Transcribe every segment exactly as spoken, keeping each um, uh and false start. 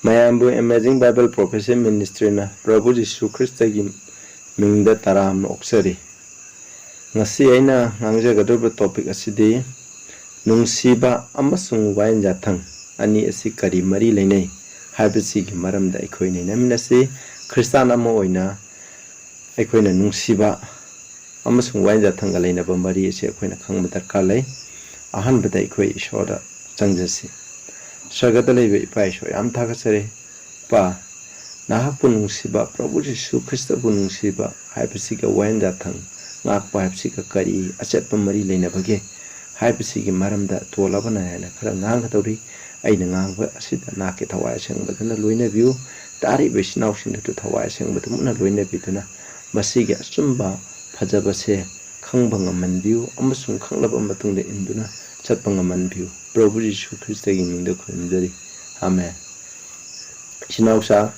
ꯃꯌꯥꯝꯕꯨ Amazing Bible Prophecy Ministryꯅ ꯄ꯭ꯔꯚꯨ ꯖꯤꯁꯨ ꯈ꯭ꯔꯤꯁꯇꯒꯤ ꯃꯤꯡꯗ ꯇꯔꯥꯝꯅ ꯑꯣꯛꯆꯔꯤ꯫ ꯉꯁꯤ ꯑꯩꯅ ꯉꯥꯡꯖꯒꯗꯧꯔꯤꯕ topic ꯑꯁꯤꯗꯤ ꯅꯨꯡꯁꯤꯕ ꯑꯃꯁꯨꯡ ꯋꯥꯌꯦꯜ ꯌꯥꯊꯪ ꯑꯅꯤ ꯑꯁꯤ ꯀꯔꯤ ꯃꯔꯤ ꯂꯩꯅꯩ ꯍꯥꯏꯕꯁꯤꯒꯤ ꯃꯔꯝꯗ ꯑꯩꯈꯣꯏ ꯅꯩꯅꯃꯤꯟꯅꯁꯤ꯫ ꯈ꯭ꯔꯤꯁꯇꯥꯟ ꯑꯃ ꯑꯣꯏꯅ ꯑꯩꯈꯣꯏꯅ ꯅꯨꯡꯁꯤꯕ ꯑꯃꯁꯨꯡ ꯋꯥꯌꯦꯜ ꯌꯥꯊꯪꯒ ꯂꯩꯅꯕ ꯃꯔꯤ ꯑꯁꯤ ꯑꯩꯈꯣꯏꯅ ꯈꯪꯕ ꯗꯔꯀꯥꯔ ꯂꯩ꯫ ꯑꯍꯥꯟꯕꯗ ꯑꯩꯈꯣꯏ ꯏꯁꯣꯔꯗ ꯆꯪꯖꯁꯤ꯫ ꯁ꯭ꯋꯔꯒꯗ ꯂꯩꯕ ꯏꯄꯥ ꯏꯁꯣꯔ, ꯌꯥꯝ ꯊꯥꯒꯠꯆꯔꯤ꯫ ꯏꯄꯥ, ꯅꯍꯥꯛꯄꯨ ꯅꯨꯡꯁꯤꯕ, ꯄ꯭ꯔꯚꯨ ꯖꯤꯁꯨ ꯈ꯭ꯔꯤꯁꯇꯕꯨ ꯅꯨꯡꯁꯤꯕ ꯍꯥꯏꯕꯁꯤꯒ ꯋꯥꯌꯦꯜ ꯌꯥꯊꯪ ꯉꯥꯛꯄ ꯍꯥꯏꯕꯁꯤꯒ ꯀꯔꯤ ꯑꯆꯦꯠꯄ ꯃꯔꯤ ꯂꯩꯅꯕꯒꯦ ꯍꯥꯏꯕꯁꯤꯒꯤ ꯃꯔꯝꯗ ꯇꯣꯜꯂꯕ ꯅꯥꯏꯅ ꯈꯔ ꯉꯥꯡꯒꯗꯧꯔꯤ꯫ ꯑꯩꯅ ꯉꯥꯡꯕ ꯑꯁꯤꯗ ꯅꯍꯥꯛꯀꯤ ꯊꯋꯥꯏ ꯑꯁꯦꯡꯕꯗꯨꯅ ꯂꯣꯏꯅꯕꯤꯌꯨ꯫ ꯇꯥꯔꯤꯕ ꯏꯆꯤꯟ ꯏꯅꯥꯎꯁꯤꯡꯗꯨꯁꯨ ꯊꯋꯥꯏ ꯑꯁꯦꯡꯕꯗꯨꯃꯛꯅ ꯂꯣꯏꯅꯕꯤꯗꯨꯅ ꯃꯁꯤꯒꯤ ꯑꯆꯨꯝꯕ ꯐꯖꯕꯁꯦ ꯈꯪꯕ ꯉꯝꯍꯟꯕꯤꯌꯨ ꯑꯃꯁꯨꯡ ꯈꯪꯂꯕ ꯃꯇꯨꯡꯗ ꯏꯟꯗꯨꯅ ꯆꯠꯄ ꯉꯝꯍꯟꯕꯤꯌꯨ꯫ ꯄ꯭ꯔꯚꯨ ꯖꯤꯁꯨ ꯈ꯭ꯔꯤꯁꯇꯒꯤ ꯃꯤꯡꯗ ꯈꯨꯔꯨꯝꯖꯔꯤ꯫ ꯑꯥꯃꯦꯟ꯫ ꯏꯆꯤꯟ ꯏꯅꯥꯎꯁꯥ,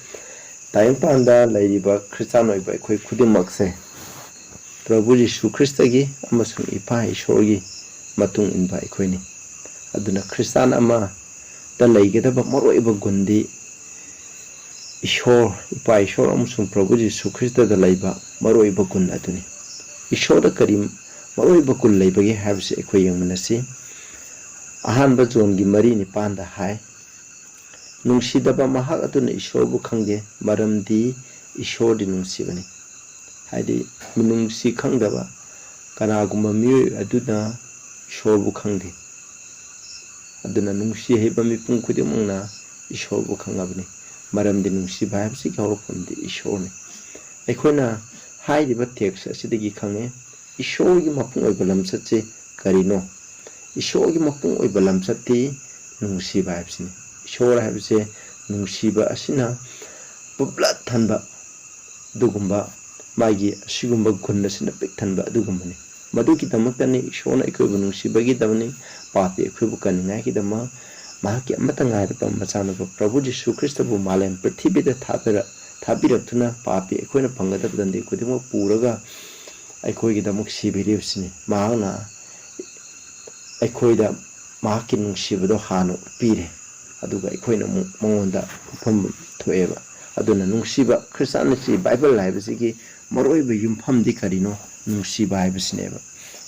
ꯇꯥꯏꯕꯪꯄꯥꯟꯗ ꯂꯩꯔꯤꯕ ꯈ꯭ꯔꯤꯁꯇꯥꯟ ꯑꯣꯏꯕ ꯑꯩꯈꯣꯏ ꯈꯨꯗꯤꯡꯃꯛꯁꯦ ꯄ꯭ꯔꯚꯨ ꯖꯤꯁꯨ ꯈ꯭ꯔꯤꯁꯇꯒꯤ ꯑꯃꯁꯨꯡ ꯏꯄꯥ ꯏꯁꯣꯔꯒꯤ ꯃꯇꯨꯡ ꯏꯟꯕ ꯑꯩꯈꯣꯏꯅꯤ꯫ ꯑꯗꯨꯅ ꯈ꯭ꯔꯤꯁꯇꯥꯟ ꯑꯃꯗ ꯂꯩꯒꯗꯕ ꯃꯔꯨꯑꯣꯏꯕ ꯒꯨꯟꯗꯤ ꯏꯁꯣꯔ, ꯏꯄꯥ ꯏꯁꯣꯔ ꯑꯃꯁꯨꯡ ꯄ꯭ꯔꯚꯨ ꯖꯤꯁꯨ ꯈ꯭ꯔꯤꯁꯇꯗ ꯂꯩꯕ ꯃꯔꯨꯑꯣꯏꯕ ꯒꯨꯟ ꯑꯗꯨꯅꯤ꯫ ꯏꯁꯣꯔꯗ ꯀꯔꯤ ꯃꯔꯨꯑꯣꯏꯕ ꯒꯨꯟ ꯂꯩꯕꯒꯦ ꯍꯥꯏꯕꯁꯤ ꯑꯩꯈꯣꯏ ꯌꯦꯡꯃꯤꯟꯅꯁꯤ꯫ ꯑꯍꯥꯟꯕ ꯖꯣꯟꯒꯤ ꯃꯔꯤ ꯅꯤꯄꯥꯟꯗ ꯍꯥꯏ, "ꯅꯨꯡꯁꯤꯗꯕ ꯃꯍꯥꯛ ꯑꯗꯨꯅ ꯏꯁꯣꯔꯕꯨ ꯈꯪꯗꯦ, ꯃꯔꯝꯗꯤ ꯏꯁꯣꯔꯗꯤ ꯅꯨꯡꯁꯤꯕꯅꯤ꯫" ꯍꯥꯏꯗꯤ, ꯃꯤꯅꯨꯡꯁꯤ ꯈꯪꯗꯕ ꯀꯅꯥꯒꯨꯝꯕ ꯃꯤꯑꯣꯏ ꯑꯗꯨꯅ ꯏꯁꯣꯔꯕꯨ ꯈꯪꯗꯦ꯫ ꯑꯗꯨꯅ ꯅꯨꯡꯁꯤ ꯍꯩꯕ ꯃꯤꯄꯨꯝ ꯈꯨꯗꯤꯡꯃꯛꯅ ꯏꯁꯣꯔꯕꯨ ꯈꯪꯉꯕꯅꯤ, ꯃꯔꯝꯗꯤ ꯅꯨꯡꯁꯤꯕ ꯍꯥꯏꯕꯁꯤꯒꯤ ꯍꯧꯔꯛꯐꯝꯗꯤ ꯏꯁꯣꯔꯅꯤ꯫ ꯑꯩꯈꯣꯏꯅ ꯍꯥꯏꯔꯤꯕ text ꯑꯁꯤꯗꯒꯤ ꯈꯪꯉꯦ, ꯏꯁꯣꯔꯒꯤ ꯃꯄꯨꯡ ꯑꯣꯏꯕ ꯂꯝꯆꯠꯁꯤ ꯀꯔꯤꯅꯣ? ꯏꯁꯣꯔꯒꯤ ꯃꯄꯨꯡ ꯑꯣꯏꯕ ꯂꯝꯆꯠꯇꯤ ꯅꯨꯡꯁꯤꯕ ꯍꯥꯏꯕꯁꯤꯅꯤ꯫ ꯏꯁꯣꯔ ꯍꯥꯏꯕꯁꯦ ꯅꯨꯡꯁꯤꯕ ꯑꯁꯤꯅ ꯄꯨꯞꯂꯠ ꯊꯟꯕ ꯑꯗꯨꯒꯨꯝꯕ, ꯃꯥꯒꯤ ꯑꯁꯤꯒꯨꯝꯕ ꯒꯨꯟ ꯑꯁꯤꯅ ꯄꯤꯛ ꯊꯟꯕ ꯑꯗꯨꯒꯨꯝꯕꯅꯤ꯫ ꯃꯗꯨꯒꯤꯗꯃꯛꯇꯅꯤ ꯏꯁꯣꯔꯅ ꯑꯩꯈꯣꯏꯕꯨ ꯅꯨꯡꯁꯤꯕꯒꯤꯗꯃꯛꯅꯤ, ꯄꯥꯄꯤ ꯑꯩꯈꯣꯏꯕꯨ ꯀꯟꯅꯤꯡꯉꯥꯏꯒꯤꯗꯃꯛ ꯃꯍꯥꯛꯀꯤ ꯑꯃꯠꯇ ꯉꯥꯏꯔꯕ ꯃꯆꯥꯅꯨꯄꯥ ꯄ꯭ꯔꯚꯨ ꯖꯤꯁꯨ ꯈ꯭ꯔꯤꯁꯇꯕꯨ ꯃꯥꯂꯦꯝ ꯄ꯭ꯔꯤꯊꯤꯕꯤꯗ ꯊꯥꯗꯔ-, ꯊꯥꯕꯤꯔꯛꯇꯨꯅ ꯄꯥꯄꯤ ꯑꯩꯈꯣꯏꯅ ꯐꯪꯒꯗꯕ ꯇꯟꯖꯥ ꯈꯨꯗꯤꯡꯃꯛ ꯄꯨꯔꯒ ꯑꯩꯈꯣꯏꯒꯤꯗꯃꯛ ꯁꯤꯕꯤꯔꯤꯕꯁꯤꯅꯤ꯫ ꯃꯍꯥꯛꯅ ꯑꯩꯈꯣꯏꯗ ꯃꯍꯥꯛꯀꯤ ꯅꯨꯡꯁꯤꯕꯗꯣ ꯍꯥꯟꯅ ꯎꯠꯄꯤꯔꯦ꯫ ꯑꯗꯨꯒ ꯑꯩꯈꯣꯏꯅ ꯑꯃꯨꯛ ꯃꯉꯣꯟꯗ ꯄꯨꯐꯝ ꯊꯣꯛꯑꯦꯕ꯫ ꯑꯗꯨꯅ ꯅꯨꯡꯁꯤꯕ ꯈ꯭ꯔꯤꯁꯇꯥꯟ ꯑꯁꯤ ꯕꯥꯏꯕꯜ ꯍꯥꯏꯕꯁꯤꯒꯤ ꯃꯔꯨꯑꯣꯏꯕ ꯌꯨꯝꯐꯝꯗꯤ ꯀꯔꯤꯅꯣ? ꯅꯨꯡꯁꯤꯕ ꯍꯥꯏꯕꯁꯤꯅꯦꯕ꯫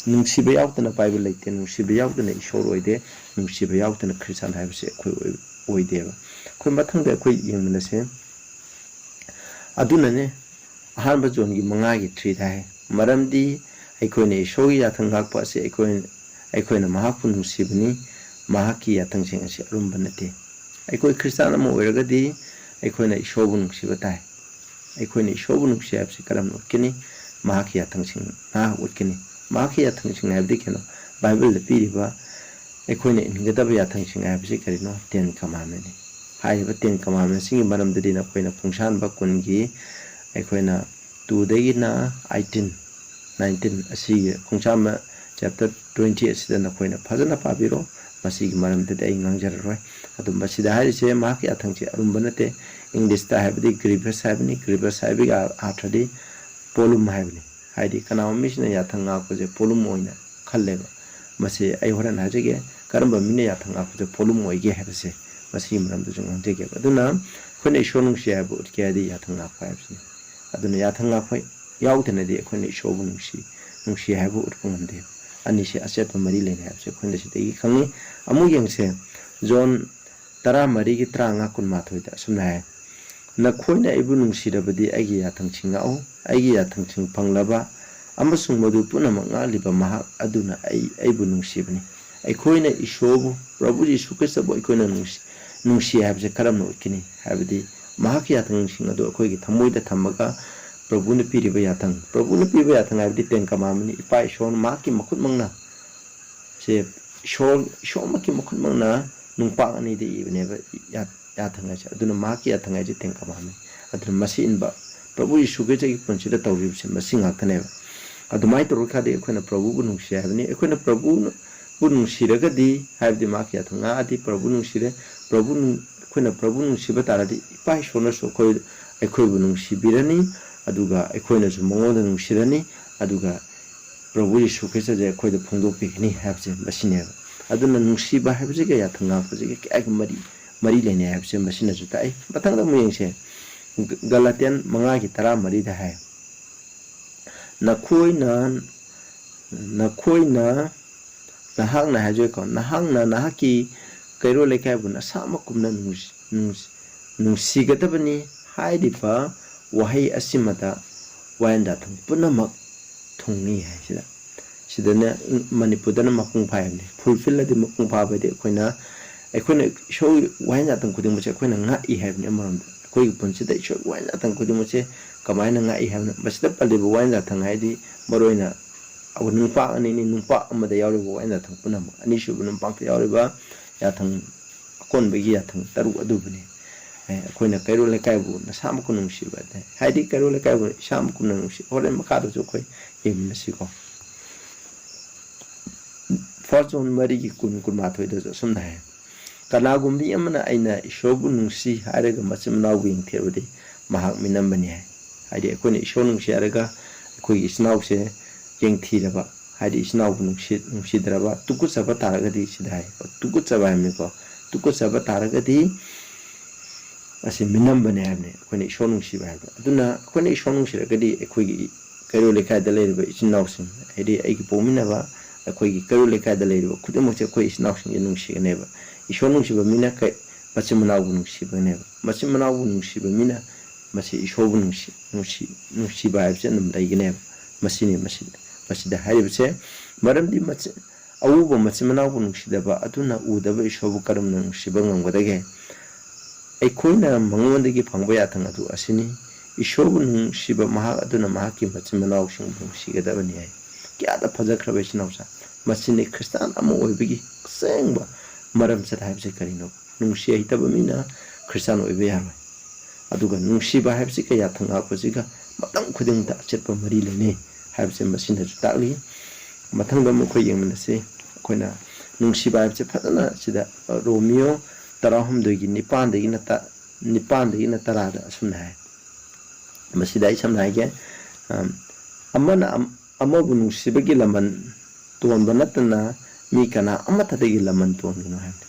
ꯅꯨꯡꯁꯤꯕ ꯌꯥꯎꯗꯅ ꯕꯥꯏꯕꯜ ꯂꯩꯇꯦ, ꯅꯨꯡꯁꯤꯕ ꯌꯥꯎꯗꯅ ꯏꯁꯣꯔ ꯑꯣꯏꯗꯦ, ꯅꯨꯡꯁꯤꯕ ꯌꯥꯎꯗꯅ ꯈ꯭ꯔꯤꯁꯇꯥꯟ ꯍꯥꯏꯕꯁꯤ ꯑꯩꯈꯣꯏ ꯑꯣꯏ-, ꯑꯣꯏꯗꯦꯕ꯫ ꯑꯩꯈꯣꯏ ꯃꯊꯪꯗ ꯑꯩꯈꯣꯏ ꯌꯦꯡꯃꯤꯟꯅꯁꯦ꯫ ꯑꯗꯨꯅꯅꯦ ꯑꯍꯥꯟꯕ ꯖꯣꯟꯒꯤ ꯃꯉꯥꯒꯤ ꯊ꯭ꯔꯤꯗ ꯍꯥꯏ, "ꯃꯔꯝꯗꯤ ꯑꯩꯈꯣꯏꯅ ꯏꯁꯣꯔꯒꯤ ꯌꯥꯊꯪ ꯉꯥꯛꯄ ꯑꯁꯤ ꯑꯩꯈꯣꯏ, ꯑꯩꯈꯣꯏꯅ ꯃꯍꯥꯛꯄꯨ ꯅꯨꯡꯁꯤꯕꯅꯤ, ꯃꯍꯥꯛꯀꯤ ꯌꯥꯊꯪꯁꯤꯡ ꯑꯁꯤ ꯑꯔꯨꯝꯕ ꯅꯠꯇꯦ"꯫ ꯑꯩꯈꯣꯏ ꯈ꯭ꯔꯤꯁꯇꯥꯟ ꯑꯃ ꯑꯣꯏꯔꯒꯗꯤ ꯑꯩꯈꯣꯏꯅ ꯏꯁꯣꯔꯕꯨ ꯅꯨꯡꯁꯤꯕ ꯇꯥꯏ꯫ ꯑꯩꯈꯣꯏꯅ ꯏꯁꯣꯔꯕꯨ ꯅꯨꯡꯁꯤ ꯍꯥꯏꯕꯁꯤ ꯀꯔꯝꯅ ꯎꯠꯀꯅꯤ? ꯃꯍꯥꯛꯀꯤ ꯌꯥꯊꯪꯁꯤꯡ ꯉꯥꯛ ꯎꯠꯀꯅꯤ꯫ ꯃꯍꯥꯛꯀꯤ ꯌꯥꯊꯪꯁꯤꯡ ꯍꯥꯏꯕꯗꯤ ꯀꯩꯅꯣ? ꯕꯥꯏꯕꯜꯗ ꯄꯤꯔꯤꯕ ꯑꯩꯈꯣꯏꯅ ꯏꯟꯒꯗꯕ ꯌꯥꯊꯪꯁꯤꯡ ꯍꯥꯏꯕꯁꯤ ꯀꯔꯤꯅꯣ? ꯇꯦꯟ ꯀꯃꯥꯟꯃꯦꯟꯅꯤ꯫ ꯍꯥꯏꯔꯤꯕ ꯇꯦꯟ ꯀꯃꯥꯟꯃꯦꯟꯁꯤꯡꯒꯤ ꯃꯔꯝꯗꯗꯤ ꯅꯈꯣꯏꯅ ꯈꯣꯡꯁꯥꯟꯕ ꯀꯨꯟꯒꯤ ꯑꯩꯈꯣꯏꯅ ꯇꯨꯗꯒꯤꯅ ꯑꯩꯠꯇꯤꯟ, ꯅꯥꯏꯟꯇꯤꯟ ꯑꯁꯤꯒꯤ ꯈꯣꯡꯁꯥꯟꯕ ꯆꯦꯞꯇꯔ ꯇ꯭ꯋꯦꯟꯇꯤ ꯑꯁꯤꯗ ꯅꯈꯣꯏꯅ ꯐꯖꯅ ꯄꯥꯕꯤꯔꯣ꯫ ꯃꯁꯤꯒꯤ ꯃꯔꯝꯗꯗꯤ ꯑꯩ ꯉꯥꯡꯖꯔꯔꯣꯏ꯫ ꯑꯗꯨ ꯃꯁꯤꯗ ꯍꯥꯏꯔꯤꯁꯦ ꯃꯍꯥꯛꯀꯤ ꯌꯥꯊꯪꯁꯦ ꯑꯔꯨꯝꯕ ꯅꯠꯇꯦ꯫ ꯏꯪꯂꯤꯁꯇ ꯍꯥꯏꯕꯗꯤ ꯒ꯭ꯔꯤꯚꯁ ꯍꯥꯏꯕꯅꯤ꯫ ꯒ꯭ꯔꯤꯚꯁ ꯍꯥꯏꯕꯒꯤ ꯑꯥꯔꯊꯗꯤ ꯄꯣꯂꯨꯝ ꯍꯥꯏꯕꯅꯤ꯫ ꯍꯥꯏꯗꯤ ꯀꯅꯥꯒꯨꯝꯕ ꯃꯤꯁꯤꯅ ꯌꯥꯊꯪ ꯉꯥꯛꯄꯁꯦ ꯄꯣꯂꯨꯝ ꯑꯣꯏꯅ ꯈꯜꯂꯦꯕ꯫ ꯃꯁꯤ ꯑꯩ ꯍꯣꯔꯦꯟ ꯍꯥꯏꯖꯒꯦ, ꯀꯔꯝꯕ ꯃꯤꯅ ꯌꯥꯊꯪ ꯉꯥꯛꯄꯁꯦ ꯄꯣꯂꯨꯝ ꯑꯣꯏꯒꯦ ꯍꯥꯏꯕꯁꯦ, ꯃꯁꯤꯒꯤ ꯃꯔꯝꯗꯁꯨ ꯉꯥꯡꯖꯒꯦꯕ꯫ ꯑꯗꯨꯅ ꯑꯩꯈꯣꯏꯅ ꯏꯁꯣꯔ ꯅꯨꯡꯁꯤ ꯍꯥꯏꯕ ꯎꯠꯀꯦ ꯍꯥꯏꯔꯗꯤ ꯌꯥꯊꯪ ꯉꯥꯛꯄ ꯍꯥꯏꯕꯁꯤꯅꯤ꯫ ꯑꯗꯨꯅ ꯌꯥꯊꯪ ꯉꯥꯛꯄ ꯌꯥꯎꯗꯅꯗꯤ ꯑꯩꯈꯣꯏꯅ ꯏꯁꯣꯔꯕꯨ ꯅꯨꯡꯁꯤ, ꯅꯨꯡꯁꯤ ꯍꯥꯏꯕ ꯎꯠꯄ ꯉꯝꯗꯦ꯫ ꯑꯅꯤꯁꯦ ꯑꯆꯦꯠꯄ ꯃꯔꯤ ꯂꯩꯅꯩ ꯍꯥꯏꯕꯁꯦ ꯑꯩꯈꯣꯏꯅ ꯁꯤꯗꯒꯤ ꯈꯪꯉꯤ꯫ ꯑꯃꯨꯛ ꯌꯦꯡꯁꯦ, ꯖꯣꯟ ꯇꯔꯥꯃꯔꯤꯒꯤ ꯇꯔꯥꯃꯉꯥ ꯀꯨꯟꯃꯥꯊꯣꯏꯗ ꯑꯁꯨꯝꯅ ꯍꯥꯏ, "ꯅꯈꯣꯏꯅ ꯑꯩꯕꯨ ꯅꯨꯡꯁꯤꯔꯕꯗꯤ ꯑꯩꯒꯤ ꯌꯥꯊꯪꯁꯤꯡ ꯉꯥꯛꯎ꯫ ꯑꯩꯒꯤ ꯌꯥꯊꯪꯁꯤꯡ ꯐꯪꯂꯕ ꯑꯃꯁꯨꯡ ꯃꯗꯨ ꯄꯨꯝꯅꯃꯛ ꯉꯥꯛꯂꯤꯕ ꯃꯍꯥꯛ ꯑꯗꯨꯅ ꯑꯩ, ꯑꯩꯕꯨ ꯅꯨꯡꯁꯤꯕꯅꯤ"꯫ ꯑꯩꯈꯣꯏꯅ ꯏꯁꯣꯔꯕꯨ, ꯄ꯭ꯔꯚꯨ ꯌꯤꯁꯨ ꯈ꯭ꯔꯤꯁꯇꯕꯨ ꯑꯩꯈꯣꯏꯅ ꯅꯨꯡꯁꯤ, ꯅꯨꯡꯁꯤ ꯍꯥꯏꯕꯁꯦ ꯀꯔꯝꯅ ꯎꯠꯀꯅꯤ? ꯍꯥꯏꯕꯗꯤ ꯃꯍꯥꯛꯀꯤ ꯌꯥꯊꯪꯁꯤꯡ ꯑꯗꯨ ꯑꯩꯈꯣꯏꯒꯤ ꯊꯃꯣꯏꯗ ꯊꯝꯃꯒ ꯄ꯭ꯔꯚꯨꯅ ꯄꯤꯔꯤꯕ ꯌꯥꯊꯪ, ꯄ꯭ꯔꯚꯨꯅ ꯄꯤꯕ ꯌꯥꯊꯪ ꯍꯥꯏꯕꯗꯤ ꯇꯦꯟ ꯀꯃꯥꯟꯃꯦꯟꯅꯤ꯫ ꯏꯄꯥ ꯏꯁꯣꯔꯅ ꯃꯍꯥꯛꯀꯤ ꯃꯈꯨꯠꯃꯛꯅ ꯁꯦ ꯏꯁꯣꯔ, ꯏꯁꯣꯔꯃꯛꯀꯤ ꯃꯈꯨꯠꯃꯛꯅ ꯅꯨꯡꯄꯥꯛ ꯑꯅꯤꯗ ꯏꯕꯅꯦꯕ ꯌꯥ-, ꯌꯥꯊꯪ ꯍꯥꯏꯁꯦ꯫ ꯑꯗꯨꯅ ꯃꯍꯥꯛꯀꯤ ꯌꯥꯊꯪ ꯍꯥꯏꯁꯦ ꯇꯦꯟ ꯀꯃꯥꯟꯃꯦꯟ꯫ ꯑꯗꯨꯅ ꯃꯁꯤ ꯏꯟꯕ, ꯄ꯭ꯔꯚꯨ ꯌꯤꯁꯨ ꯈ꯭ꯔꯤꯁꯇꯒꯤ ꯄꯨꯟꯁꯤꯗ ꯇꯧꯔꯤꯕꯁꯦ ꯃꯁꯤ ꯉꯥꯛꯇꯅꯦꯕ꯫ ꯑꯗꯨꯃꯥꯏꯅ ꯇꯧꯔꯀꯥꯟꯗ ꯑꯩꯈꯣꯏꯅ ꯄ꯭ꯔꯚꯨꯕꯨ ꯅꯨꯡꯁꯤ ꯍꯥꯏꯕꯅꯤ꯫ ꯑꯩꯈꯣꯏꯅ ꯄ꯭ꯔꯚꯨꯕꯨ ꯅꯨꯡꯁꯤꯔꯒꯗꯤ, ꯍꯥꯏꯕꯗꯤ ꯃꯍꯥꯛꯀꯤ ꯌꯥꯊꯪ ꯉꯥꯛꯑꯗꯤ ꯄ꯭ꯔꯚꯨ ꯅꯨꯡꯁꯤꯔꯦ꯫ ꯄ꯭ꯔꯚꯨ ꯅꯨꯡ-, ꯑꯩꯈꯣꯏꯅ ꯄ꯭ꯔꯚꯨ ꯅꯨꯡꯁꯤꯕ ꯇꯥꯔꯗꯤ ꯏꯄꯥ ꯏꯁꯣꯔꯅꯁꯨ ꯑꯩꯈꯣꯏ, ꯑꯩꯈꯣꯏꯕꯨ ꯅꯨꯡꯁꯤꯕꯤꯔꯅꯤ, ꯑꯗꯨꯒ ꯑꯩꯈꯣꯏꯅꯁꯨ ꯃꯉꯣꯟꯗ ꯅꯨꯡꯁꯤꯔꯅꯤ, ꯑꯗꯨꯒ ꯄ꯭ꯔꯚꯨ ꯌꯤꯁꯨ ꯈ꯭ꯔꯤꯁꯇꯁꯦ ꯑꯩꯈꯣꯏꯗ ꯐꯣꯡꯗꯣꯛꯄꯤꯒꯅꯤ ꯍꯥꯏꯕꯁꯦ ꯃꯁꯤꯅꯦꯕ꯫ ꯑꯗꯨꯅ ꯅꯨꯡꯁꯤꯕ ꯍꯥꯏꯕꯁꯤꯒ ꯌꯥꯊꯪ ꯉꯥꯛꯄꯁꯤꯒ ꯀꯌꯥꯒꯤ ꯃꯔꯤ ꯃꯔꯤ ꯂꯩꯅꯩ ꯍꯥꯏꯕꯁꯦ ꯃꯁꯤꯅꯁꯨ ꯇꯥꯛꯏ꯫ ꯃꯊꯪꯗ ꯑꯃꯨꯛ ꯌꯦꯡꯁꯦ꯫ ꯒ-, ꯒꯂꯥꯇꯤꯌꯟ ꯃꯉꯥꯒꯤ ꯇꯔꯥꯃꯔꯤꯗ ꯍꯥꯏ, "ꯅꯈꯣꯏꯅ, ꯅꯈꯣꯏꯅ, ꯅꯍꯥꯛꯅ ꯍꯥꯏꯖꯔꯦꯀꯣ, ꯅꯍꯥꯛꯅ ꯅꯍꯥꯛꯀꯤ ꯀꯩꯔꯣꯜ ꯂꯩꯀꯥꯏꯕꯨ ꯅꯁꯥꯃꯛꯀꯨꯝꯅ ꯅꯨꯡꯁꯤ-, ꯅꯨꯡꯁꯤ-, ꯅꯨꯡꯁꯤꯒꯗꯕꯅꯤ" ꯍꯥꯏꯔꯤꯕ ꯋꯥꯍꯩ ꯑꯁꯤꯃꯗ ꯋꯥꯌꯦꯜ ꯌꯥꯊꯪ ꯄꯨꯝꯅꯃꯛ ꯊꯨꯡꯏ ꯍꯥꯏꯁꯤꯗ꯫ ꯁꯤꯗꯅ ꯃꯅꯤꯄꯨꯔꯗꯅ ꯃꯄꯨꯡ ꯐꯥꯏ ꯍꯥꯏꯕꯅꯤ꯫ ꯐꯨꯜꯐꯤꯜ ꯑꯗꯤ ꯃꯄꯨꯡ ꯐꯥꯕ ꯍꯥꯏꯗꯤ ꯑꯩꯈꯣꯏꯅ, ꯑꯩꯈꯣꯏꯅ ꯏꯁꯣꯔꯒꯤ ꯋꯥꯍꯩ ꯌꯥꯊꯪ ꯈꯨꯗꯤꯡꯃꯛꯁꯦ ꯑꯩꯈꯣꯏꯅ ꯉꯥꯛꯏ ꯍꯥꯏꯕꯅꯤ꯫ ꯑꯃꯔꯣꯝꯗ ꯑꯩꯈꯣꯏꯒꯤ ꯄꯨꯟꯁꯤꯗ ꯏꯁꯣꯔꯒꯤ ꯋꯥꯍꯩ ꯌꯥꯊꯪ ꯈꯨꯗꯤꯡꯃꯛꯁꯦ ꯀꯃꯥꯏꯅ ꯉꯥꯛꯏ ꯍꯥꯏꯕꯅꯣ? ꯃꯁꯤꯗ ꯄꯜꯂꯤꯕ ꯋꯥꯍꯩ ꯌꯥꯊꯪ ꯍꯥꯏꯗꯤ ꯃꯔꯨꯑꯣꯏꯅ ꯑꯩꯈꯣꯏ ꯅꯨꯄꯥ ꯑꯅꯤꯅꯤ, ꯅꯨꯄꯥ ꯑꯃꯗ ꯌꯥꯎꯔꯤꯕ ꯋꯥꯍꯩ ꯌꯥꯊꯪ ꯄꯨꯝꯅꯃꯛ, ꯑꯅꯤꯁꯨꯕ ꯅꯨꯄꯥꯛꯇ ꯌꯥꯎꯔꯤꯕ ꯌꯥꯊꯪ, ꯑꯀꯣꯟꯕꯒꯤ ꯌꯥꯊꯪ ꯇꯔꯨꯛ ꯑꯗꯨꯕꯨꯅꯤ꯫ ꯑꯦ, ꯑꯩꯈꯣꯏꯅ ꯀꯩꯔꯣꯜ ꯂꯩꯀꯥꯏꯕꯨ ꯅꯁꯥꯃꯛꯀ ꯅꯨꯡꯁꯤꯕ ꯍꯥꯏ꯫ ꯍꯥꯏꯗꯤ ꯀꯩꯔꯣꯜ ꯂꯩꯀꯥꯏꯕꯨ ꯏꯁꯥꯃꯛꯀꯨꯝꯅ ꯅꯨꯡꯁꯤ꯫ ꯍꯣꯔꯦꯟ ꯃꯈꯥꯗꯁꯨ ꯑꯩꯈꯣꯏ ꯌꯦꯡꯃꯤꯟꯅꯁꯤꯀꯣ꯫ ꯐꯥꯔꯁ ꯖꯣꯟ ꯃꯔꯤꯒꯤ ꯀꯨꯟ, ꯀꯨꯟꯃꯥꯊꯣꯏꯗꯁꯨ ꯑꯁꯨꯝꯅ ꯍꯥꯏ, "ꯀꯅꯥꯒꯨꯝꯕ ꯃꯤ ꯑꯃꯅ ꯑꯩꯅ ꯏꯁꯣꯔꯕꯨ ꯅꯨꯡꯁꯤ ꯍꯥꯏꯔꯒ ꯃꯆꯤꯟ ꯃꯅꯥꯎꯕꯨ ꯌꯦꯡꯊꯤꯔꯕꯗꯤ ꯃꯍꯥꯛ ꯃꯤꯅꯝꯕꯅꯤ" ꯍꯥꯏ꯫ ꯍꯥꯏꯗꯤ ꯑꯩꯈꯣꯏꯅ ꯏꯁꯣꯔ ꯅꯨꯡꯁꯤ ꯍꯥꯏꯔꯒ ꯑꯩꯈꯣꯏꯒꯤ ꯏꯆꯤꯟ ꯏꯅꯥꯎꯁꯦ ꯌꯦꯡꯊꯤꯔꯕ, ꯍꯥꯏꯗꯤ ꯏꯆꯤꯟ ꯏꯅꯥꯎꯕꯨ ꯅꯨꯡꯁꯤ-, ꯅꯨꯡꯁꯤꯗ꯭ꯔꯕ, ꯇꯨꯀꯠꯆꯕ ꯇꯥꯔꯒꯗꯤ, ꯁꯤꯗ ꯍꯥꯏ, ꯇꯨꯀꯠꯆꯕ ꯍꯥꯏꯕꯅꯤꯀꯣ, ꯇꯨꯀꯠꯆꯕ ꯇꯥꯔꯒꯗꯤ ꯑꯁꯤ ꯃꯤꯅꯝꯕꯅꯦ ꯍꯥꯏꯕꯅꯤ, ꯑꯩꯈꯣꯏꯅ ꯏꯁꯣꯔ ꯅꯨꯡꯁꯤꯕ ꯍꯥꯏꯕꯗꯣ꯫ ꯑꯗꯨꯅ ꯑꯩꯈꯣꯏꯅ ꯏꯁꯣꯔ ꯅꯨꯡꯁꯤꯔꯒꯗꯤ ꯑꯩꯈꯣꯏꯒꯤ ꯀꯩꯔꯣꯜ ꯂꯩꯀꯥꯏꯗ ꯂꯩꯔꯤꯕ ꯏꯆꯤꯟ ꯏꯅꯥꯎꯁꯤꯡ, ꯍꯥꯏꯗꯤ ꯑꯩꯒꯤ ꯄꯣꯛꯃꯤꯟꯅꯕ, ꯑꯩꯈꯣꯏꯒꯤ ꯀꯩꯔꯣꯜ ꯂꯩꯀꯥꯏꯗ ꯂꯩꯔꯤꯕ ꯈꯨꯗꯤꯡꯃꯛꯁꯦ ꯑꯩꯈꯣꯏ ꯏꯆꯤꯟ ꯏꯅꯥꯎꯁꯤꯡꯁꯦ ꯅꯨꯡꯁꯤꯒꯅꯦꯕ꯫ ꯏꯁꯣꯔ ꯅꯨꯡꯁꯤꯕ ꯃꯤꯅ ꯀꯩ-, ꯃꯆꯤꯟ ꯃꯅꯥꯎꯕꯨ ꯅꯨꯡꯁꯤꯕꯅꯦꯕ꯫ ꯃꯆꯤꯟ ꯃꯅꯥꯎꯕꯨ ꯅꯨꯡꯁꯤꯕ ꯃꯤꯅ ꯃꯁꯤ ꯏꯁꯣꯔꯕꯨ ꯅꯨꯡꯁꯤ-, ꯅꯨꯡꯁꯤ-, ꯅꯨꯡꯁꯤꯕ ꯍꯥꯏꯕꯁꯦ ꯑꯗꯨꯝ ꯂꯩꯒꯅꯦꯕ꯫ ꯃꯁꯤꯅꯤ ꯃꯁꯤ-, ꯃꯁꯤꯗ ꯍꯥꯏꯔꯤꯕꯁꯦ꯫ ꯃꯔꯝꯗꯤ ꯃꯆꯤꯟ-, ꯑꯎꯕ ꯃꯆꯤꯟ ꯃꯅꯥꯎꯕꯨ ꯅꯨꯡꯁꯤꯗꯕ ꯑꯗꯨꯅ ꯎꯗꯕ ꯏꯁꯣꯔꯕꯨ ꯀꯔꯝꯅ ꯅꯨꯡꯁꯤꯕ ꯉꯝꯒꯗꯒꯦ? ꯑꯩꯈꯣꯏꯅ ꯃꯉꯣꯟꯗꯒꯤ ꯐꯪꯕ ꯌꯥꯊꯪ ꯑꯗꯨ ꯑꯁꯤꯅꯤ, ꯏꯁꯣꯔꯕꯨ ꯅꯨꯡꯁꯤꯕ ꯃꯍꯥꯛ ꯑꯗꯨꯅ ꯃꯍꯥꯛꯀꯤ ꯃꯆꯤꯟ ꯃꯅꯥꯎꯁꯤꯡꯕꯨ ꯅꯨꯡꯁꯤꯒꯗꯕꯅꯤ ꯍꯥꯏ꯫ ꯀꯌꯥꯗ ꯐꯖꯈ꯭ꯔꯕ ꯏꯆꯤꯟ ꯏꯅꯥꯎꯁꯥ! ꯃꯁꯤꯅꯤ ꯈ꯭ꯔꯤꯁꯇꯥꯟ ꯑꯃ ꯑꯣꯏꯕꯒꯤ ꯑꯁꯦꯡꯕ ꯃꯔꯝ ꯆꯠ ꯍꯥꯏꯕꯁꯦ ꯀꯔꯤꯅꯣ? ꯅꯨꯡꯁꯤ ꯍꯩꯇꯕ ꯃꯤꯅ ꯈ꯭ꯔꯤꯁꯇꯥꯟ ꯑꯣꯏꯕ ꯌꯥꯔꯣꯏ꯫ ꯑꯗꯨꯒ ꯅꯨꯡꯁꯤꯕ ꯍꯥꯏꯕꯁꯤꯒ ꯌꯥꯊꯪ ꯉꯥꯛꯄꯁꯤꯒ ꯃꯇꯝ ꯈꯨꯗꯤꯡꯃꯛꯇ ꯑꯆꯦꯠꯄ ꯃꯔꯤ ꯂꯩꯅꯩ ꯍꯥꯏꯕꯁꯦ ꯃꯁꯤꯅꯁꯨ ꯇꯥꯛꯂꯤ꯫ ꯃꯊꯪꯗ ꯑꯃꯨꯛ ꯑꯩꯈꯣꯏ ꯌꯦꯡꯃꯤꯟꯅꯁꯤ꯫ ꯑꯩꯈꯣꯏꯅ ꯅꯨꯡꯁꯤꯕ ꯍꯥꯏꯕꯁꯦ ꯐꯖꯅ ꯁꯤꯗ, ꯑ, ꯔꯣꯃꯤꯌꯣ ꯇꯔꯥꯍꯨꯝꯗꯣꯏꯒꯤ ꯅꯤꯄꯥꯟꯗꯒꯤꯅ ꯇ-, ꯅꯤꯄꯥꯟꯗꯒꯤꯅ ꯇꯔꯥꯗ ꯑꯁꯨꯝꯅ ꯍꯥꯏ꯫ ꯃꯁꯤꯗ ꯑꯩ ꯁꯝꯅ ꯍꯥꯏꯒꯦ, ꯑꯝ, "ꯑꯃꯅ ꯑꯝ-, ꯑꯃꯕꯨ ꯅꯨꯡꯁꯤꯕꯒꯤ ꯂꯃꯟ ꯇꯣꯟꯕ ꯅꯠꯇꯅ ꯃꯤ ꯀꯅꯥ ꯑꯃꯠꯇꯗꯒꯤ ꯂꯃꯟ ꯇꯣꯟꯒꯅꯨ" ꯍꯥꯏꯕꯅꯤ꯫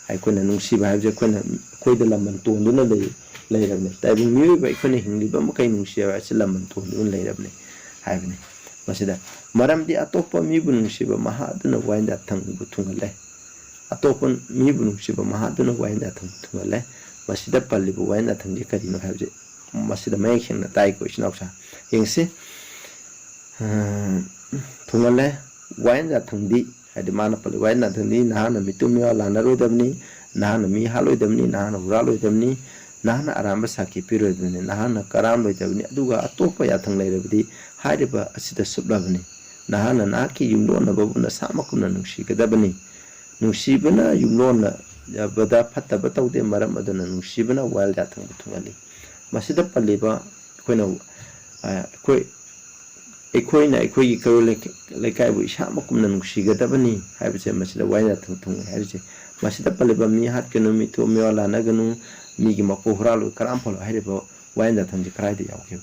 ꯑꯩꯈꯣꯏꯅ ꯅꯨꯡꯁꯤꯕ ꯍꯥꯏꯕꯁꯦ ꯑꯩꯈꯣꯏꯅ, ꯑꯩꯈꯣꯏꯗ ꯂꯃꯟ ꯇꯣꯟꯗꯨꯅ ꯂꯩ, ꯂꯩꯔꯕꯅꯤ꯫ ꯇꯥꯏꯕꯪ ꯃꯤꯑꯣꯏꯕ ꯑꯩꯈꯣꯏꯅ ꯍꯤꯡꯂꯤꯕ ꯃꯈꯩ ꯅꯨꯡꯁꯤꯕ ꯍꯥꯏꯕꯁꯤ ꯂꯃꯟ ꯇꯣꯟꯗꯨꯅ ꯂꯩꯔꯕꯅꯤ ꯍꯥꯏꯕꯅꯤ꯫ ꯃꯁꯤꯗ ꯃꯔꯝꯗꯤ ꯑꯇꯣꯞꯄ ꯃꯤꯕꯨ ꯅꯨꯡꯁꯤꯕ ꯃꯍꯥꯛ ꯑꯗꯨꯅ ꯋꯥꯌꯦꯜ ꯌꯥꯊꯪꯕꯨ ꯊꯨꯡꯍꯜꯂꯦ꯫ ꯑꯇꯣꯞꯄ ꯃꯤꯕꯨ ꯅꯨꯡꯁꯤꯕ ꯃꯍꯥꯛ ꯑꯗꯨꯅ ꯋꯥꯌꯦꯜ ꯌꯥꯊꯪꯕꯨ ꯊꯨꯡꯍꯜꯂꯦ꯫ ꯃꯁꯤꯗ ꯄꯜꯂꯤꯕ ꯋꯥꯌꯦꯜ ꯌꯥꯊꯪꯗꯤ ꯀꯔꯤꯅꯣ ꯍꯥꯏꯕꯁꯦ ꯃꯁꯤꯗ ꯃꯌꯦꯛ ꯁꯦꯡꯅ ꯇꯥꯏꯀꯣ, ꯏꯆꯤꯟ ꯏꯅꯥꯎꯁꯥ꯫ ꯌꯦꯡꯁꯤ꯫ ꯑ, ꯊꯨꯡꯍꯜꯂꯦ꯫ ꯋꯥꯌꯦꯜ ꯌꯥꯊꯪꯗꯤ, ꯍꯥꯏꯗꯤ ꯃꯥꯅ ꯄꯜꯂꯤ ꯋꯥꯌꯦꯜ ꯌꯥꯊꯪꯗꯤ, ꯅꯍꯥꯛꯅ ꯃꯤꯇꯨꯝ ꯃꯤꯋꯥ ꯂꯥꯟꯅꯔꯣꯏꯗꯕꯅꯤ, ꯅꯍꯥꯛꯅ ꯃꯤ ꯍꯥꯠꯂꯣꯏꯗꯕꯅꯤ, ꯅꯍꯥꯛꯅ ꯍꯨꯔꯥꯜꯂꯣꯏꯗꯕꯅꯤ, ꯅꯍꯥꯛꯅ ꯑꯔꯥꯟꯕ ꯁꯥꯈꯤ ꯄꯤꯔꯣꯏꯗꯕꯅꯤ, ꯅꯍꯥꯛꯅ ꯀꯔꯥꯝꯂꯣꯏꯗꯕꯅꯤ, ꯑꯗꯨꯒ ꯑꯇꯣꯞꯄ ꯌꯥꯊꯪ ꯂꯩꯔꯕꯗꯤ ꯍꯥꯏꯔꯤꯕ ꯑꯁꯤꯗ ꯁꯨꯞꯂꯕꯅꯤ꯫ ꯅꯍꯥꯛꯅ ꯅꯍꯥꯛꯀꯤ ꯌꯨꯝꯂꯣꯟꯅꯕꯕꯨ ꯅꯁꯥꯃꯛꯀꯨꯝꯅ ꯅꯨꯡꯁꯤꯒꯗꯕꯅꯤ꯫ ꯅꯨꯡꯁꯤꯕꯅ ꯌꯨꯝꯂꯣꯟꯅꯕꯗ ꯐꯠꯇꯕ ꯇꯧꯗꯦ, ꯃꯔꯝ ꯑꯗꯨꯅ ꯅꯨꯡꯁꯤꯕꯅ ꯋꯥꯌꯦꯜ ꯌꯥꯊꯪꯕꯨ ꯊꯨꯡꯍꯜꯂꯤ꯫ ꯃꯁꯤꯗ ꯄꯜꯂꯤꯕ ꯑꯩꯈꯣꯏꯅ, ꯑ, ꯑꯩꯈꯣꯏ, ꯑꯩꯈꯣꯏꯅ ꯑꯩꯈꯣꯏꯒꯤ ꯀꯩꯔꯣꯜ ꯂꯩꯀꯥꯏꯕꯨ ꯏꯁꯥꯃꯛꯀꯨꯝꯅ ꯅꯨꯡꯁꯤꯒꯗꯕꯅꯤ ꯍꯥꯏꯕꯁꯦ ꯃꯁꯤꯗ ꯋꯥꯌꯦꯜ ꯌꯥꯊꯪ ꯊꯨꯡꯉꯦ ꯍꯥꯏꯔꯤꯁꯦ꯫ ꯃꯁꯤꯗ ꯄꯜꯂꯤꯕ "ꯃꯤ ꯍꯥꯠꯀꯅꯨ, ꯃꯤꯇꯨ ꯃꯤꯋꯥ ꯂꯥꯟꯅꯒꯅꯨ, ꯃꯤꯒꯤ ꯃꯄꯣꯛ ꯍꯨꯔꯥꯜꯂꯨ, ꯀꯔꯥꯝ ꯐꯥꯜꯂꯨ" ꯍꯥꯏꯔꯤꯕ ꯋꯥꯌꯦꯜ ꯌꯥꯊꯪꯁꯦ ꯀꯗꯥꯏꯗ ꯌꯥꯎꯒꯦꯕ?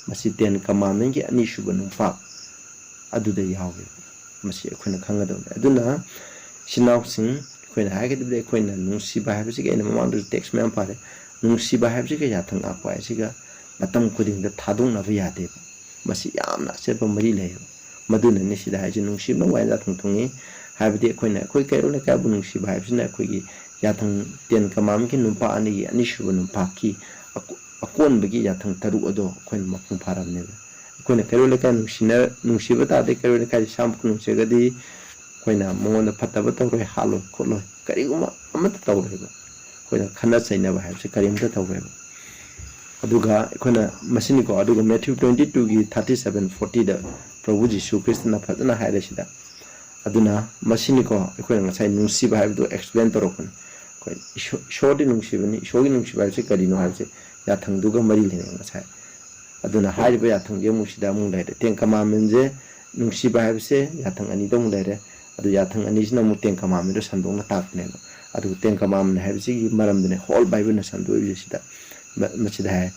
ꯃꯁꯤ Ten Commandmentꯀꯤ ꯑꯅꯤꯁꯨꯕ ꯅꯨꯄꯥ ꯑꯗꯨꯗ ꯌꯥꯎꯒꯦꯕ꯫ ꯃꯁꯤ ꯑꯩꯈꯣꯏꯅ ꯈꯪꯒꯗꯕꯅꯤ꯫ ꯑꯗꯨꯅ ꯏꯆꯤꯟ ꯏꯅꯥꯎꯁꯤꯡ, ꯑꯩꯈꯣꯏꯅ ꯍꯥꯏꯒꯗꯕꯗꯤ ꯑꯩꯈꯣꯏꯅ ꯅꯨꯡꯁꯤꯕ ꯍꯥꯏꯕꯁꯤꯒ, ꯑꯩꯅ ꯃꯃꯥꯡꯗꯁꯨ text ꯃꯌꯥꯝ ꯄꯥꯔꯦ, ꯅꯨꯡꯁꯤꯕ ꯍꯥꯏꯕꯁꯤꯒ ꯌꯥꯊꯪ ꯉꯥꯛꯄ ꯍꯥꯏꯁꯤꯒ ꯃꯇꯝ ꯈꯨꯗꯤꯡꯗ ꯊꯥꯗꯣꯛꯅꯕ ꯌꯥꯗꯦꯕ꯫ ꯃꯁꯤ ꯌꯥꯝꯅ ꯑꯆꯦꯠꯄ ꯃꯔꯤ ꯂꯩꯌꯦꯕ꯫ ꯃꯗꯨꯅꯅꯤ ꯁꯤꯗ ꯍꯥꯏꯁꯦ, ꯅꯨꯡꯁꯤꯕꯅ ꯋꯥꯌꯦꯜ ꯌꯥꯊꯪ ꯊꯨꯡꯉꯤ꯫ ꯍꯥꯏꯕꯗꯤ ꯑꯩꯈꯣꯏꯅ ꯑꯩꯈꯣꯏ ꯀꯩꯔꯣꯜ ꯂꯩꯀꯥꯏꯕꯨ ꯅꯨꯡꯁꯤꯕ ꯍꯥꯏꯕꯁꯤꯅ ꯑꯩꯈꯣꯏꯒꯤ ꯌꯥꯊꯪ, Ten Commandmentꯀꯤ ꯅꯨꯄꯥ ꯑꯅꯤꯒꯤ ꯑꯅꯤꯁꯨꯕ ꯅꯨꯄꯥꯀꯤ ꯑꯀꯣ-, ꯑꯀꯣꯟꯕꯒꯤ ꯌꯥꯊꯪ ꯇꯔꯨꯛ ꯑꯗꯣ ꯑꯩꯈꯣꯏꯅ ꯃꯄꯨꯡ ꯐꯥꯔꯕꯅꯦꯕ꯫ ꯑꯩꯈꯣꯏꯅ ꯀꯩꯔꯣꯜ ꯂꯩꯀꯥꯏ ꯅꯨꯡꯁꯤꯅ-, ꯅꯨꯡꯁꯤꯕ ꯇꯥꯔꯗꯤ, ꯀꯩꯔꯣꯜ ꯂꯩꯀꯥꯏ ꯏꯁꯥꯃꯛꯄꯨ ꯅꯨꯡꯁꯤꯔꯒꯗꯤ ꯑꯩꯈꯣꯏꯅ ꯃꯉꯣꯟꯗ ꯐꯠꯇꯕ ꯇꯧꯔꯣꯏ, ꯍꯥꯠꯂꯣꯏ, ꯈꯣꯠꯂꯣꯏ, ꯀꯔꯤꯒꯨꯝꯕ ꯑꯃꯠꯇ ꯇꯧꯔꯣꯏꯕ꯫ ꯑꯩꯈꯣꯏꯅ ꯈꯠꯅ ꯆꯩꯅꯕ ꯍꯥꯏꯕꯁꯦ ꯀꯔꯤꯝꯇ ꯇꯧꯔꯣꯏꯕ꯫ ꯑꯗꯨꯒ ꯑꯩꯈꯣꯏꯅ ꯃꯁꯤꯅꯤꯀꯣ, ꯑꯗꯨꯒ Matthew twenty twoꯒꯤ thirty seven fortyꯗ ꯄ꯭ꯔꯚꯨ ꯖꯤꯁꯨ ꯈ꯭ꯔꯤꯁꯇꯅ ꯐꯖꯅ ꯍꯥꯏꯔꯦ ꯁꯤꯗ꯫ ꯑꯗꯨꯅ ꯃꯁꯤꯅꯤꯀꯣ, ꯑꯩꯈꯣꯏꯅ ꯉꯁꯥꯏ ꯅꯨꯡꯁꯤꯕ ꯍꯥꯏꯕꯗꯨ explain ꯇꯧꯔꯛꯄꯅꯤ꯫ ꯑꯩꯈꯣꯏ ꯏꯁꯣ-, ꯏꯁꯣꯔꯗꯤ ꯅꯨꯡꯁꯤꯕꯅꯤ꯫ ꯏꯁꯣꯔꯒꯤ ꯅꯨꯡꯁꯤꯕ ꯍꯥꯏꯕꯁꯤ ꯀꯔꯤꯅꯣ ꯍꯥꯏꯕꯁꯦ ꯌꯥꯊꯪꯗꯨꯒ ꯃꯔꯤ ꯂꯩꯅꯩ ꯉꯁꯥꯏ꯫ ꯑꯗꯨꯅ ꯍꯥꯏꯔꯤꯕ ꯌꯥꯊꯪꯁꯦ ꯑꯃꯨꯛ ꯁꯤꯗ ꯑꯃꯨꯛ ꯂꯩꯔꯦ꯫ Ten Commandmentꯁꯦ, ꯅꯨꯡꯁꯤꯕ ꯍꯥꯏꯕꯁꯦ ꯌꯥꯊꯪ ꯑꯅꯤꯗ ꯑꯃꯨꯛ ꯂꯩꯔꯦ꯫ ꯑꯗꯨ ꯌꯥꯊꯪ ꯑꯅꯤꯁꯤꯅ ꯑꯃꯨꯛ Ten Commandmentꯗꯣ ꯁꯟꯗꯣꯛꯅ ꯇꯥꯛꯄꯅꯦꯕ꯫ ꯑꯗꯨ Ten Commandment ꯍꯥꯏꯕꯁꯤꯒꯤ ꯃꯔꯝꯗꯨꯅꯦ whole Bibleꯅ ꯁꯟꯗꯣꯛꯏꯕꯁꯦ ꯁꯤꯗ꯫ ꯃ-, ꯃꯁꯤꯗ ꯍꯥꯏ,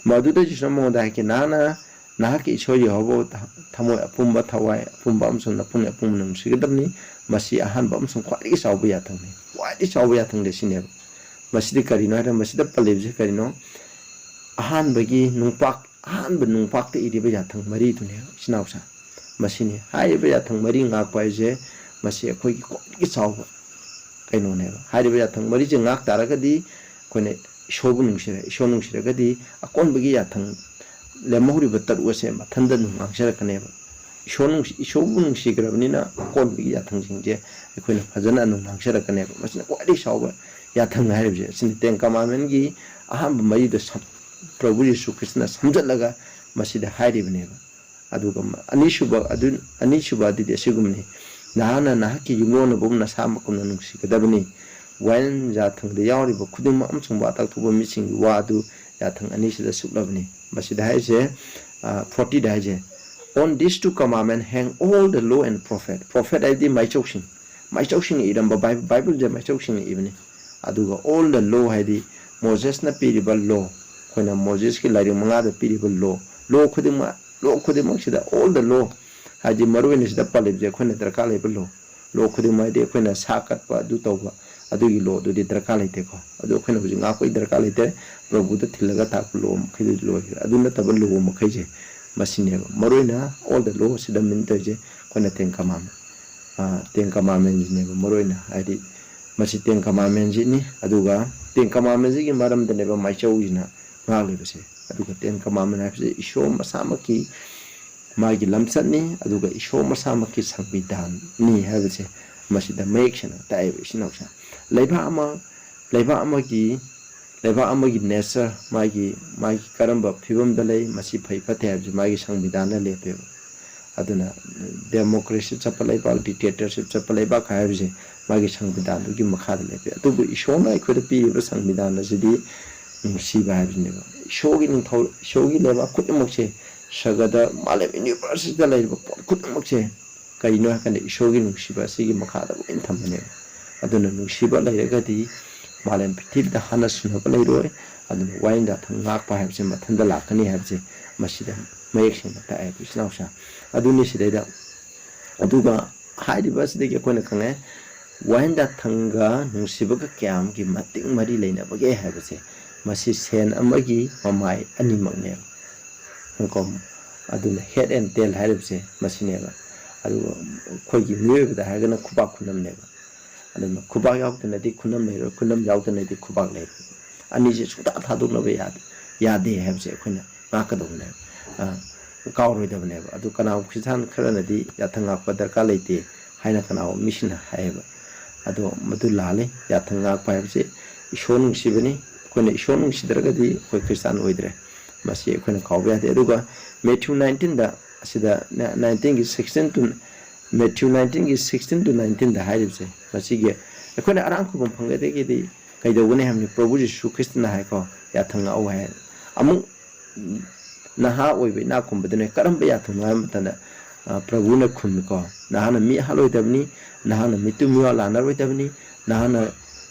ꯃꯗꯨꯗ ꯖꯤꯁꯨꯅ ꯃꯉꯣꯟꯗ ꯍꯥꯏꯈꯤ, "ꯅꯍꯥꯛꯅ ꯅꯍꯥꯛꯀꯤ ꯏꯁꯣꯔ ꯌꯦꯍꯣꯋꯥꯕꯨ ꯊ-, ꯊꯃꯣꯏ ꯑꯄꯨꯝꯕ, ꯊꯋꯥꯏ ꯑꯄꯨꯝꯕ ꯑꯃꯁꯨꯡ ꯅꯄꯨꯛꯅꯤꯡ ꯑꯄꯨꯝꯕ ꯅꯨꯡꯁꯤꯒꯗꯕꯅꯤ꯫ ꯃꯁꯤ ꯑꯍꯥꯟꯕ ꯑꯃꯁꯨꯡ ꯈ꯭ꯋꯥꯏꯗꯒꯤ ꯆꯥꯎꯕ ꯌꯥꯊꯪꯅꯤ꯫ ꯈ꯭ꯋꯥꯏꯗꯒꯤ ꯆꯥꯎꯕ ꯌꯥꯊꯪꯗꯤ ꯁꯤꯅꯦꯕ꯫ ꯃꯁꯤꯗꯤ ꯀꯔꯤꯅꯣ ꯍꯥꯏꯔ, ꯃꯁꯤꯗ ꯄꯜꯂꯤꯕꯁꯤ ꯀꯔꯤꯅꯣ? ꯑꯍꯥꯟꯕꯒꯤ ꯅꯨꯡꯄꯥꯛ, ꯑꯍꯥꯟꯕ ꯅꯨꯡꯄꯥꯛꯇ ꯏꯔꯤꯕ ꯌꯥꯊꯪ ꯃꯔꯤꯗꯨꯅꯦ, ꯏꯆꯤꯟ ꯏꯅꯥꯎꯁꯦ꯫ ꯃꯁꯤꯅꯤ꯫ ꯍꯥꯏꯔꯤꯕ ꯌꯥꯊꯪ ꯃꯔꯤ ꯉꯥꯛꯄ ꯍꯥꯏꯁꯦ, ꯃꯁꯤ ꯑꯩꯈꯣꯏꯒꯤ ꯈ꯭ꯋꯥꯏꯗꯒꯤ ꯆꯥꯎꯕ ꯀꯩꯅꯣꯅꯦꯕ꯫ ꯍꯥꯏꯔꯤꯕ ꯌꯥꯊꯪ ꯃꯔꯤꯁꯦ ꯉꯥꯛ ꯇꯥꯔꯒꯗꯤ ꯑꯩꯈꯣꯏꯅ ꯏꯁꯣꯔꯕꯨ ꯅꯨꯡꯁꯤꯔꯦ꯫ ꯏꯁꯣꯔ ꯅꯨꯡꯁꯤꯔꯒꯗꯤ ꯑꯀꯣꯟꯕꯒꯤ ꯌꯥꯊꯪ ꯂꯦꯝꯍꯧꯔꯤꯕ ꯇꯔꯨꯛ ꯑꯁꯦ ꯃꯊꯟꯇ ꯑꯗꯨꯝ ꯉꯥꯡꯖꯔꯛꯀꯅꯦꯕ꯫ ꯏꯁꯣꯔ ꯅꯨꯡꯁꯤ-, ꯏꯁꯣꯔꯕꯨ ꯅꯨꯡꯁꯤꯈ꯭ꯔꯕꯅꯤꯅ ꯑꯀꯣꯟꯕꯒꯤ ꯌꯥꯊꯪꯁꯤꯡꯁꯦ ꯑꯩꯈꯣꯏꯅ ꯐꯖꯅ ꯑꯗꯨꯝ ꯉꯥꯡꯖꯔꯛꯀꯅꯦꯕ꯫ ꯃꯁꯤꯅ ꯈ꯭ꯋꯥꯏꯗꯒꯤ ꯆꯥꯎꯕ ꯌꯥꯊꯪ ꯍꯥꯏꯔꯤꯕꯁꯦ ꯑꯁꯤꯅꯤ꯫ Ten Commandmentꯀꯤ ꯑꯍꯥꯟꯕ ꯃꯔꯤꯗꯣ ꯁꯝ-, ꯄ꯭ꯔꯚꯨ ꯌꯤꯁꯨ ꯈ꯭ꯔꯤꯁꯇꯅ ꯁꯝꯖꯠꯂꯒ ꯃꯁꯤꯗ ꯍꯥꯏꯔꯤꯕꯅꯦꯕ꯫ ꯑꯗꯨꯒ ꯃ-, ꯑꯅꯤꯁꯨꯕ ꯑꯗꯨ, ꯑꯅꯤꯁꯨꯕ ꯑꯗꯨꯗꯤ ꯑꯁꯤꯒꯨꯝꯕꯅꯤ: "ꯅꯍꯥꯛꯅ ꯅꯍꯥꯛꯀꯤ ꯌꯨꯝꯂꯣꯟꯅꯕꯕꯨ ꯅꯁꯥꯃꯛꯀꯨꯝꯅ ꯅꯨꯡꯁꯤꯒꯗꯕꯅꯤ꯫" ꯋꯥꯌꯦꯜ ꯌꯥꯊꯪꯗ ꯌꯥꯎꯔꯤꯕ ꯈꯨꯗꯤꯡꯃꯛ ꯑꯃꯁꯨꯡ ꯋꯥ ꯇꯥꯛꯊꯣꯛꯄ ꯃꯤꯁꯤꯡꯒꯤ ꯋꯥ ꯑꯗꯨ ꯌꯥꯊꯪ ꯑꯅꯤꯁꯤꯗ ꯁꯨꯞꯂꯕꯅꯤ꯫ ꯃꯁꯤꯗ ꯍꯥꯏꯔꯤꯁꯦ, ꯑ, fortyꯗ ꯍꯥꯏꯁꯦ, "On these two commandments hang all the law and prophet꯫" Prophet ꯍꯥꯏꯗꯤ ꯃꯥꯏꯆꯧꯁꯤꯡ꯫ ꯃꯥꯏꯆꯧꯁꯤꯡꯅ ꯏꯔꯝꯕ ꯕꯥꯏ-, ꯕꯥꯏꯕꯜꯁꯦ ꯃꯥꯏꯆꯧꯁꯤꯡꯅ ꯏꯕꯅꯤ꯫ ꯑꯗꯨꯒ all the law ꯍꯥꯏꯗꯤ ꯃꯣꯖꯦꯁꯅ ꯄꯤꯔꯤꯕ law, ꯑꯩꯈꯣꯏꯅ ꯃꯣꯖꯦꯁꯀꯤ ꯂꯥꯏꯔꯤꯛ ꯃꯉꯥꯗ ꯄꯤꯔꯤꯕ law, law ꯈꯨꯗꯤꯡꯃꯛ, law ꯈꯨꯗꯤꯡꯃꯛꯁꯤꯗ all the law ꯍꯥꯏꯗꯤ ꯃꯔꯨꯑꯣꯏꯅ ꯁꯤꯗ ꯄꯜꯂꯤꯕꯁꯦ ꯑꯩꯈꯣꯏꯅ ꯗꯔꯀꯥꯔ ꯂꯩꯕ law, law ꯈꯨꯗꯤꯡꯃꯛ ꯍꯥꯏꯗꯤ ꯑꯩꯈꯣꯏꯅ ꯁꯥ ꯀꯠꯄ, ꯑꯗꯨ ꯇꯧꯕ, ꯑꯗꯨꯒꯤ law ꯗꯨꯗꯤ ꯗꯔꯀꯥꯔ ꯂꯩꯇꯦꯀꯣ꯫ ꯑꯗꯨ ꯑꯩꯈꯣꯏꯅ ꯍꯧꯖꯤꯛ ꯉꯥꯛꯄꯒꯤ ꯗꯔꯀꯥꯔ ꯂꯩꯇꯦ꯫ ꯄ꯭ꯔꯚꯨꯗ ꯊꯤꯜꯂꯒ ꯇꯥꯛꯄ law ꯃꯈꯩꯗꯨꯗꯤ ꯂꯣꯏꯈ꯭ꯔꯦ꯫ ꯑꯗꯨ ꯅꯠꯇꯕ law ꯃꯈꯩꯁꯦ ꯃꯁꯤꯅꯦꯕ꯫ ꯃꯔꯨꯑꯣꯏꯅ all the law ꯁꯤꯗ mean ꯇꯧꯔꯤꯁꯦ ꯑꯩꯈꯣꯏꯅ Ten Commandment, ꯑ, Ten Commandmentꯁꯤꯅꯦꯕ ꯃꯔꯨꯑꯣꯏꯅ꯫ ꯍꯥꯏꯗꯤ ꯃꯁꯤ Ten Commandmentꯁꯤꯅꯤ꯫ ꯑꯗꯨꯒ Ten Commandmentꯁꯤꯒꯤ ꯃꯔꯝꯗꯅꯦꯕ ꯃꯥꯏꯆꯧꯁꯤꯅ ꯉꯥꯛꯂꯤꯕꯁꯦ꯫ ꯑꯗꯨꯒ Ten Commandment ꯍꯥꯏꯕꯁꯦ ꯏꯁꯣꯔ ꯃꯁꯥꯃꯛꯀꯤ ꯃꯥꯒꯤ ꯂꯝꯆꯠꯅꯤ, ꯑꯗꯨꯒ ꯏꯁꯣꯔ ꯃꯁꯥꯃꯛꯀꯤ ꯁꯪꯕꯤꯙꯥꯟꯅꯤ ꯍꯥꯏꯕꯁꯦ ꯃꯁꯤꯗ ꯃꯌꯦꯛ ꯁꯦꯡꯅ ꯇꯥꯛꯑꯦꯕ, ꯏꯆꯤꯟ ꯏꯅꯥꯎꯁꯦ꯫ ꯂꯩꯕꯥꯛ ꯑꯃ, ꯂꯩꯕꯥꯛ ꯑꯃꯒꯤ, ꯂꯩꯕꯥꯛ ꯑꯃꯒꯤ nature, ꯃꯥꯒꯤ, ꯃꯥꯒꯤ ꯀꯔꯝꯕ ꯐꯤꯕꯝꯗ ꯂꯩ, ꯃꯁꯤ ꯐꯩ ꯐꯠꯇꯦ ꯍꯥꯏꯕꯁꯤ ꯃꯥꯒꯤ ꯁꯪꯕꯤꯙꯥꯟꯅ ꯂꯦꯞꯄꯦꯕ꯫ ꯑꯗꯨꯅ democracy ꯆꯠꯄ ꯂꯩꯕꯥꯛ, dictatorship ꯆꯠꯄ ꯂꯩꯕꯥꯛ ꯍꯥꯏꯕꯁꯦ ꯃꯥꯒꯤ ꯁꯪꯕꯤꯙꯥꯟꯗꯨꯒꯤ ꯃꯈꯥꯗ ꯂꯦꯞꯄꯦ꯫ ꯑꯗꯨꯕꯨ ꯏꯁꯣꯔꯅ ꯑꯩꯈꯣꯏꯗ ꯄꯤꯔꯤꯕ ꯁꯪꯕꯤꯙꯥꯟ ꯑꯁꯤꯗꯤ ꯅꯨꯡꯁꯤꯕ ꯍꯥꯏꯕꯁꯤꯅꯦꯕ꯫ ꯏꯁꯣꯔꯒꯤ ꯅꯤꯡꯊꯧ, ꯏꯁꯣꯔꯒꯤ ꯂꯩꯕꯥꯛ ꯈꯨꯗꯤꯡꯃꯛꯁꯦ, ꯁꯔꯒꯗ, ꯃꯥꯂꯦꯝ universeꯁꯤꯗ ꯂꯩꯔꯤꯕ ꯄꯣꯠ ꯈꯨꯗꯤꯡꯃꯛꯁꯦ ꯀꯔꯤꯅꯣ ꯍꯥꯏꯔ ꯀꯥꯟꯗ ꯏꯁꯣꯔꯒꯤ ꯅꯨꯡꯁꯤꯕ ꯑꯁꯤꯒꯤ ꯃꯈꯥꯗ ꯂꯣꯏꯅ ꯊꯝꯕꯅꯦꯕ꯫ ꯑꯗꯨꯅ ꯅꯨꯡꯁꯤꯕ ꯂꯩꯔꯒꯗꯤ ꯃꯥꯂꯦꯝ ꯄ꯭ꯔꯤꯊꯤꯕꯤꯗ ꯍꯥꯟꯅ ꯁꯨꯅꯕ ꯂꯩꯔꯣꯏ꯫ ꯑꯗꯨꯅ ꯋꯥꯌꯦꯟ ꯌꯥꯊꯪ ꯉꯥꯛꯄ ꯍꯥꯏꯕꯁꯦ ꯃꯊꯟꯇ ꯂꯥꯛꯀꯅꯤ ꯍꯥꯏꯕꯁꯦ ꯃꯁꯤꯗ ꯃꯌꯦꯛ ꯁꯦꯡꯅ ꯇꯥꯛꯑꯦ, ꯏꯆꯤꯟ ꯏꯅꯥꯎꯁꯥ꯫ ꯑꯗꯨꯅꯤ ꯁꯤꯗꯩꯗ꯫ ꯑꯗꯨꯒ ꯍꯥꯏꯔꯤꯕ ꯑꯁꯤꯗꯒꯤ ꯑꯩꯈꯣꯏꯅ ꯈꯪꯉꯦ, ꯋꯥꯍꯦꯟ ꯌꯥꯊꯪꯒ ꯅꯨꯡꯁꯤꯕꯒ ꯀꯌꯥꯝꯒꯤ ꯃꯇꯤꯛ ꯃꯔꯤ ꯂꯩꯅꯕꯒꯦ ꯍꯥꯏꯕꯁꯦ, ꯃꯁꯤ ꯁꯦꯟ ꯑꯃꯒꯤ ꯃꯃꯥꯏ ꯑꯅꯤꯃꯛꯅꯦꯕ꯫ ꯀꯣ? ꯑꯗꯨꯅ head and tail ꯍꯥꯏꯔꯤꯕꯁꯦ ꯃꯁꯤꯅꯦꯕ꯫ ꯑꯗꯨꯒ ꯑꯩꯈꯣꯏꯒꯤ ꯃꯤꯑꯣꯏꯕꯗ ꯍꯥꯏꯔꯒꯅ ꯈꯨꯕꯥꯛ ꯈꯨꯅꯝꯅꯦꯕ꯫ ꯑꯗꯨꯅ ꯈꯨꯕꯥꯛ ꯌꯥꯎꯗꯅꯗꯤ ꯈꯨꯅꯝ ꯂꯩꯔꯣꯏ, ꯈꯨꯅꯝ ꯌꯥꯎꯗꯅꯗꯤ ꯈꯨꯕꯥꯛ ꯂꯩꯔꯣꯏ꯫ ꯑꯅꯤꯁꯦ ꯁꯨꯡꯇꯥ ꯊꯥꯗꯣꯛꯅꯕ ꯌꯥꯗꯦ, ꯌꯥꯗꯦ ꯍꯥꯏꯕꯁꯦ ꯑꯩꯈꯣꯏꯅ ꯉꯥꯛꯀꯗꯧꯕꯅꯦꯕ꯫ ꯑ, ꯀꯥꯎꯔꯣꯏꯗꯕꯅꯦꯕ꯫ ꯑꯗꯨ ꯀꯅꯥꯒꯨꯝꯕ ꯈ꯭ꯔꯤꯁꯇꯥꯟ ꯈꯔꯅꯗꯤ ꯌꯥꯊꯪ ꯉꯥꯛꯄ ꯗꯔꯀꯥꯔ ꯂꯩꯇꯦ ꯍꯥꯏꯅ ꯀꯅꯥꯒꯨꯝꯕ ꯃꯤꯁꯤꯡꯅ ꯍꯥꯏꯌꯦꯕ꯫ ꯑꯗꯣ ꯃꯗꯨ ꯂꯥꯜꯂꯤ꯫ ꯌꯥꯊꯪ ꯉꯥꯛꯄ ꯍꯥꯏꯕꯁꯤ ꯏꯁꯣꯔ ꯅꯨꯡꯁꯤꯕꯅꯤ꯫ ꯑꯩꯈꯣꯏꯅ ꯏꯁꯣꯔ ꯅꯨꯡꯁꯤꯗ꯭ꯔꯒꯗꯤ ꯑꯩꯈꯣꯏ ꯈ꯭ꯔꯤꯁꯇꯥꯟ ꯑꯣꯏꯗ꯭ꯔꯦ꯫ ꯃꯁꯤ ꯑꯩꯈꯣꯏꯅ ꯀꯥꯎꯕ ꯌꯥꯗꯦ꯫ ꯑꯗꯨꯒ Matthew nineteenꯗ, ꯑꯁꯤꯗ nineteenꯒꯤ sixteen to, Matthew nineteenꯒꯤ sixteen to nineteenꯗ ꯍꯥꯏꯔꯤꯕꯁꯦ, ꯃꯁꯤꯒꯤ ꯑꯩꯈꯣꯏꯅ ꯑꯔꯥꯝ ꯈꯨꯕꯝ ꯐꯪꯒꯗꯒꯤꯗꯤ ꯀꯩꯗꯧꯒꯅꯤ ꯍꯥꯏꯕꯅꯤ? ꯄ꯭ꯔꯚꯨ ꯖꯤꯁꯨ ꯈ꯭ꯔꯤꯁꯇꯅ ꯍꯥꯏꯀꯣ, ꯌꯥꯊꯪ ꯉꯥꯛꯎ ꯍꯥꯏ꯫ ꯑꯃꯨꯛ ꯅꯍꯥ ꯑꯣꯏꯕ ꯏꯅꯥꯛ ꯈꯨꯟꯕꯗꯨꯅ ꯀꯔꯝꯕ ꯌꯥꯊꯪꯅꯣ ꯍꯥꯏꯕ ꯃꯇꯝꯗ, ꯑ, ꯄ꯭ꯔꯚꯨꯅ ꯈꯨꯝꯃꯤꯀꯣ, "ꯅꯍꯥꯛꯅ ꯃꯤ ꯑꯍꯜ ꯑꯣꯏꯗꯕꯅꯤ, ꯅꯍꯥꯛꯅ ꯃꯤꯇꯨ ꯃꯤꯋꯥ ꯂꯥꯟꯅꯔꯣꯏꯗꯕꯅꯤ, ꯅꯍꯥꯛꯅ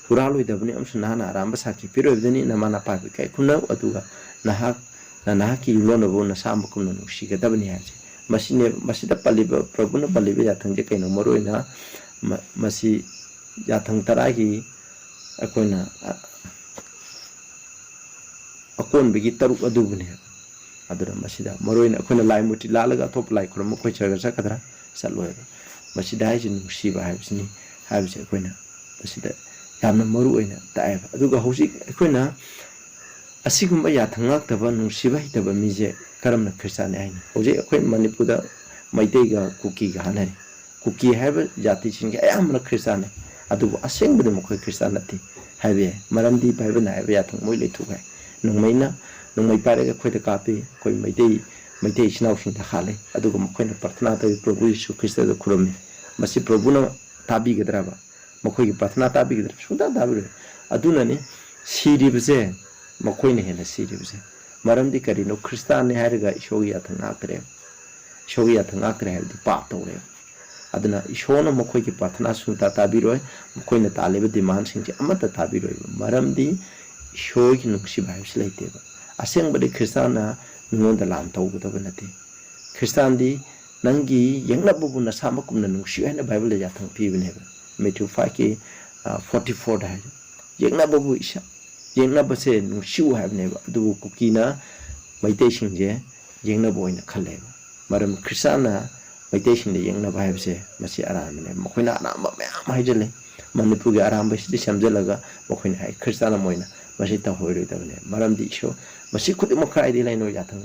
ꯍꯨꯔꯥꯜꯂꯣꯏꯗꯕꯅꯤ, ꯑꯃꯁꯨꯡ ꯅꯍꯥꯛꯅ ꯑꯔꯥꯟꯕ ꯁꯥꯈꯤ ꯄꯤꯔꯣꯏꯗꯕꯅꯤ, ꯅꯃꯥ ꯅꯄꯥ ꯀꯩ ꯈꯨꯝꯅꯧ, ꯑꯗꯨꯒ ꯅꯍꯥꯛ, ꯅꯍꯥꯛꯀꯤ ꯌꯨꯝꯂꯣꯟꯅꯕꯕꯨ ꯅꯁꯥꯃꯛꯀꯨꯝꯅ ꯅꯨꯡꯁꯤꯒꯗꯕꯅꯤ" ꯍꯥꯏꯕꯁꯦ ꯃꯁꯤꯅꯦꯕ꯫ ꯃꯁꯤꯗ ꯄꯜꯂꯤꯕ, ꯄ꯭ꯔꯚꯨꯅ ꯄꯜꯂꯤꯕ ꯌꯥꯊꯪꯁꯦ ꯀꯩꯅꯣ? ꯃꯔꯨꯑꯣꯏꯅ ꯃ-, ꯃꯁꯤ ꯌꯥꯊꯪ ꯇꯔꯥꯒꯤ ꯑꯩꯈꯣꯏꯅ, ꯑ, ꯑꯀꯣꯟꯕꯒꯤ ꯇꯔꯨꯛ ꯑꯗꯨꯕꯨꯅꯦ꯫ ꯑꯗꯨꯅ ꯃꯁꯤꯗ ꯃꯔꯨꯑꯣꯏꯅ ꯑꯩꯈꯣꯏꯅ ꯂꯥꯏ ꯃꯨꯔꯇꯤ ꯂꯥꯠꯂꯒ ꯑꯇꯣꯞꯄ ꯂꯥꯏ ꯈꯨꯔꯨꯝꯕ ꯑꯩꯈꯣꯏ ꯆꯔꯆ ꯆꯠꯀꯗ꯭ꯔꯥ? ꯆꯠꯂꯣꯏꯕ꯫ ꯃꯁꯤꯗ ꯍꯥꯏꯁꯦ ꯅꯨꯡꯁꯤꯕ ꯍꯥꯏꯕꯁꯤꯅꯤ ꯍꯥꯏꯕꯁꯦ ꯑꯩꯈꯣꯏꯅ ꯃꯁꯤꯗ ꯌꯥꯝꯅ ꯃꯔꯨ ꯑꯣꯏꯅ ꯇꯥꯛꯑꯦꯕ꯫ ꯑꯗꯨꯒ ꯍꯧꯖꯤꯛ ꯑꯩꯈꯣꯏꯅ ꯑꯁꯤꯒꯨꯝꯕ ꯌꯥꯊꯪ ꯉꯥꯛꯇꯕ, ꯅꯨꯡꯁꯤꯕ ꯍꯩꯇꯕ ꯃꯤꯁꯦ ꯀꯔꯝꯅ ꯈ꯭ꯔꯤꯁꯇꯥꯟꯅꯤ ꯍꯥꯏꯅꯤ? ꯍꯧꯖꯤꯛ ꯑꯩꯈꯣꯏ ꯃꯅꯤꯄꯨꯔꯗ ꯃꯩꯇꯩꯒ ꯀꯨꯀꯤꯒ ꯍꯥꯏꯅꯔꯤ꯫ ꯀꯨꯀꯤ ꯍꯥꯏꯕ ꯖꯥꯇꯤꯁꯤꯡꯁꯦ ꯑꯌꯥꯝꯕꯅ ꯈ꯭ꯔꯤꯁꯇꯥꯟꯅꯤ, ꯑꯗꯨꯕꯨ ꯑꯁꯦꯡꯕꯗꯤ ꯃꯈꯣꯏ ꯈ꯭ꯔꯤꯁꯇꯥꯟ ꯅꯠꯇꯦ ꯍꯥꯏꯕ ꯌꯥꯏ꯫ ꯃꯔꯝꯗꯤ ꯕꯥꯏꯕꯜꯅ ꯍꯥꯏꯕ ꯌꯥꯊꯪ ꯃꯣꯏ ꯂꯣꯏ ꯊꯨꯒꯥꯏ꯫ ꯅꯣꯡꯃꯩꯅ, ꯅꯣꯡꯃꯩ ꯄꯥꯏꯔꯒ ꯑꯩꯈꯣꯏꯗ ꯀꯥꯞꯄꯤ, ꯑꯩꯈꯣꯏ ꯃꯩꯇꯩ, ꯃꯩꯇꯩ ꯏꯆꯤꯟ ꯏꯅꯥꯎꯁꯤꯡꯗ ꯍꯥꯠꯂꯤ꯫ ꯑꯗꯨꯒ ꯃꯈꯣꯏꯅ ꯄ꯭ꯔꯊꯅꯥ ꯇꯧꯏ, ꯄ꯭ꯔꯚꯨ ꯌꯤꯁꯨ ꯈ꯭ꯔꯤꯁꯇꯗ ꯈꯨꯔꯨꯝꯃꯤ꯫ ꯃꯁꯤ ꯄ꯭ꯔꯚꯨꯅ ꯇꯥꯕꯤꯒꯗ꯭ꯔꯕ? ꯃꯈꯣꯏꯒꯤ ꯄ꯭ꯔꯊꯅꯥ ꯇꯥꯕꯤꯒꯗ꯭ꯔꯕ? ꯁꯨꯡꯇꯥ ꯇꯥꯕꯤꯔꯣꯏ꯫ ꯑꯗꯨꯅꯅꯤ ꯁꯤꯔꯤꯕꯁꯦ, ꯃꯈꯣꯏꯅ ꯍꯦꯟꯅ ꯁꯤꯔꯤꯕꯁꯦ꯫ ꯃꯔꯝꯗꯤ ꯀꯔꯤꯅꯣ? ꯈ꯭ꯔꯤꯁꯇꯥꯟꯅꯤ ꯍꯥꯏꯔꯒ ꯏꯁꯣꯔꯒꯤ ꯌꯥꯊꯪ ꯉꯥꯛꯇ꯭ꯔꯦꯕ꯫ ꯏꯁꯣꯔꯒꯤ ꯌꯥꯊꯪ ꯉꯥꯛꯇ꯭ꯔꯦ ꯍꯥꯏꯕꯗꯤ ꯄꯥꯞ ꯇꯧꯔꯦꯕ꯫ ꯑꯗꯨꯅ ꯏꯁꯣꯔꯅ ꯃꯈꯣꯏꯒꯤ ꯄ꯭ꯔꯥꯊꯅꯥ ꯁꯨꯡꯇꯥ ꯇꯥꯕꯤꯔꯣꯏ, ꯃꯈꯣꯏꯅ ꯇꯥꯜꯂꯤꯕ ꯗꯤꯃꯥꯟꯁꯤꯡꯁꯦ ꯑꯃꯠꯇ ꯇꯥꯕꯤꯔꯣꯏꯕ꯫ ꯃꯔꯝꯗꯤ ꯏꯁꯣꯔꯒꯤ ꯅꯨꯡꯁꯤꯕ ꯍꯥꯏꯕꯁꯤ ꯂꯩꯇꯦꯕ꯫ ꯑꯁꯦꯡꯕꯗꯤ ꯈ꯭ꯔꯤꯁꯇꯥꯟꯅ ꯃꯤꯉꯣꯟꯗ ꯂꯥꯟ ꯇꯧꯒꯗꯕ ꯅꯠꯇꯦ꯫ ꯈ꯭ꯔꯤꯁꯇꯥꯟꯗꯤ ꯅꯪꯒꯤ ꯌꯦꯛꯅꯕꯕꯨ ꯅꯁꯥꯃꯛꯀꯨꯝꯅ ꯅꯨꯡꯁꯤꯌꯨ ꯍꯥꯏꯅ ꯕꯥꯏꯕꯜꯗ ꯌꯥꯊꯪ ꯄꯤꯕꯅꯦꯕ꯫ ꯃꯦꯊ꯭ꯌꯨ ꯐꯥꯏꯚꯀꯤ ꯐꯣꯔꯇꯤ ꯐꯣꯔꯗ ꯍꯥꯏ, ꯌꯦꯛꯅꯕꯕꯨ ꯏꯁꯥ ꯌꯦꯛꯅꯕꯁꯦ ꯅꯨꯡꯁꯤꯌꯨ ꯍꯥꯏꯕꯅꯦꯕ꯫ ꯑꯗꯨꯕꯨ ꯀꯨꯀꯤꯅ ꯃꯩꯇꯩꯁꯤꯡꯁꯦ ꯌꯦꯛꯅꯕ ꯑꯣꯏꯅ ꯈꯜꯂꯦꯕ꯫ ꯃꯔꯝ ꯈ꯭ꯔꯤꯁꯇꯥꯟꯅ ꯃꯩꯇꯩꯁꯤꯡꯗ ꯌꯦꯛꯅꯕ ꯍꯥꯏꯕꯁꯦ ꯃꯁꯤ ꯑꯔꯥꯟꯕꯅꯦꯕ꯫ ꯃꯈꯣꯏꯅ ꯑꯔꯥꯟꯕ ꯃꯌꯥꯝ ꯍꯥꯏꯖꯤꯜꯂꯦ꯫ ꯃꯅꯤꯄꯨꯔꯒꯤ ꯑꯔꯥꯟꯕꯁꯤꯗꯤ ꯁꯦꯝꯖꯤꯜꯂꯒ ꯃꯈꯣꯏꯅ ꯍꯥꯏ ꯈ꯭ꯔꯤꯁꯇꯥꯟ ꯑꯃ ꯑꯣꯏꯅ ꯃꯁꯤ ꯇꯧꯍꯣꯏꯔꯣꯏꯗꯕꯅꯦ꯫ ꯃꯔꯝꯗꯤ ꯏꯁꯣꯔ ꯃꯁꯤ ꯈꯨꯗꯤꯡꯃꯛ ꯀꯗꯥꯏꯗꯒꯤ ꯂꯩꯅꯣ? ꯌꯥꯊꯪ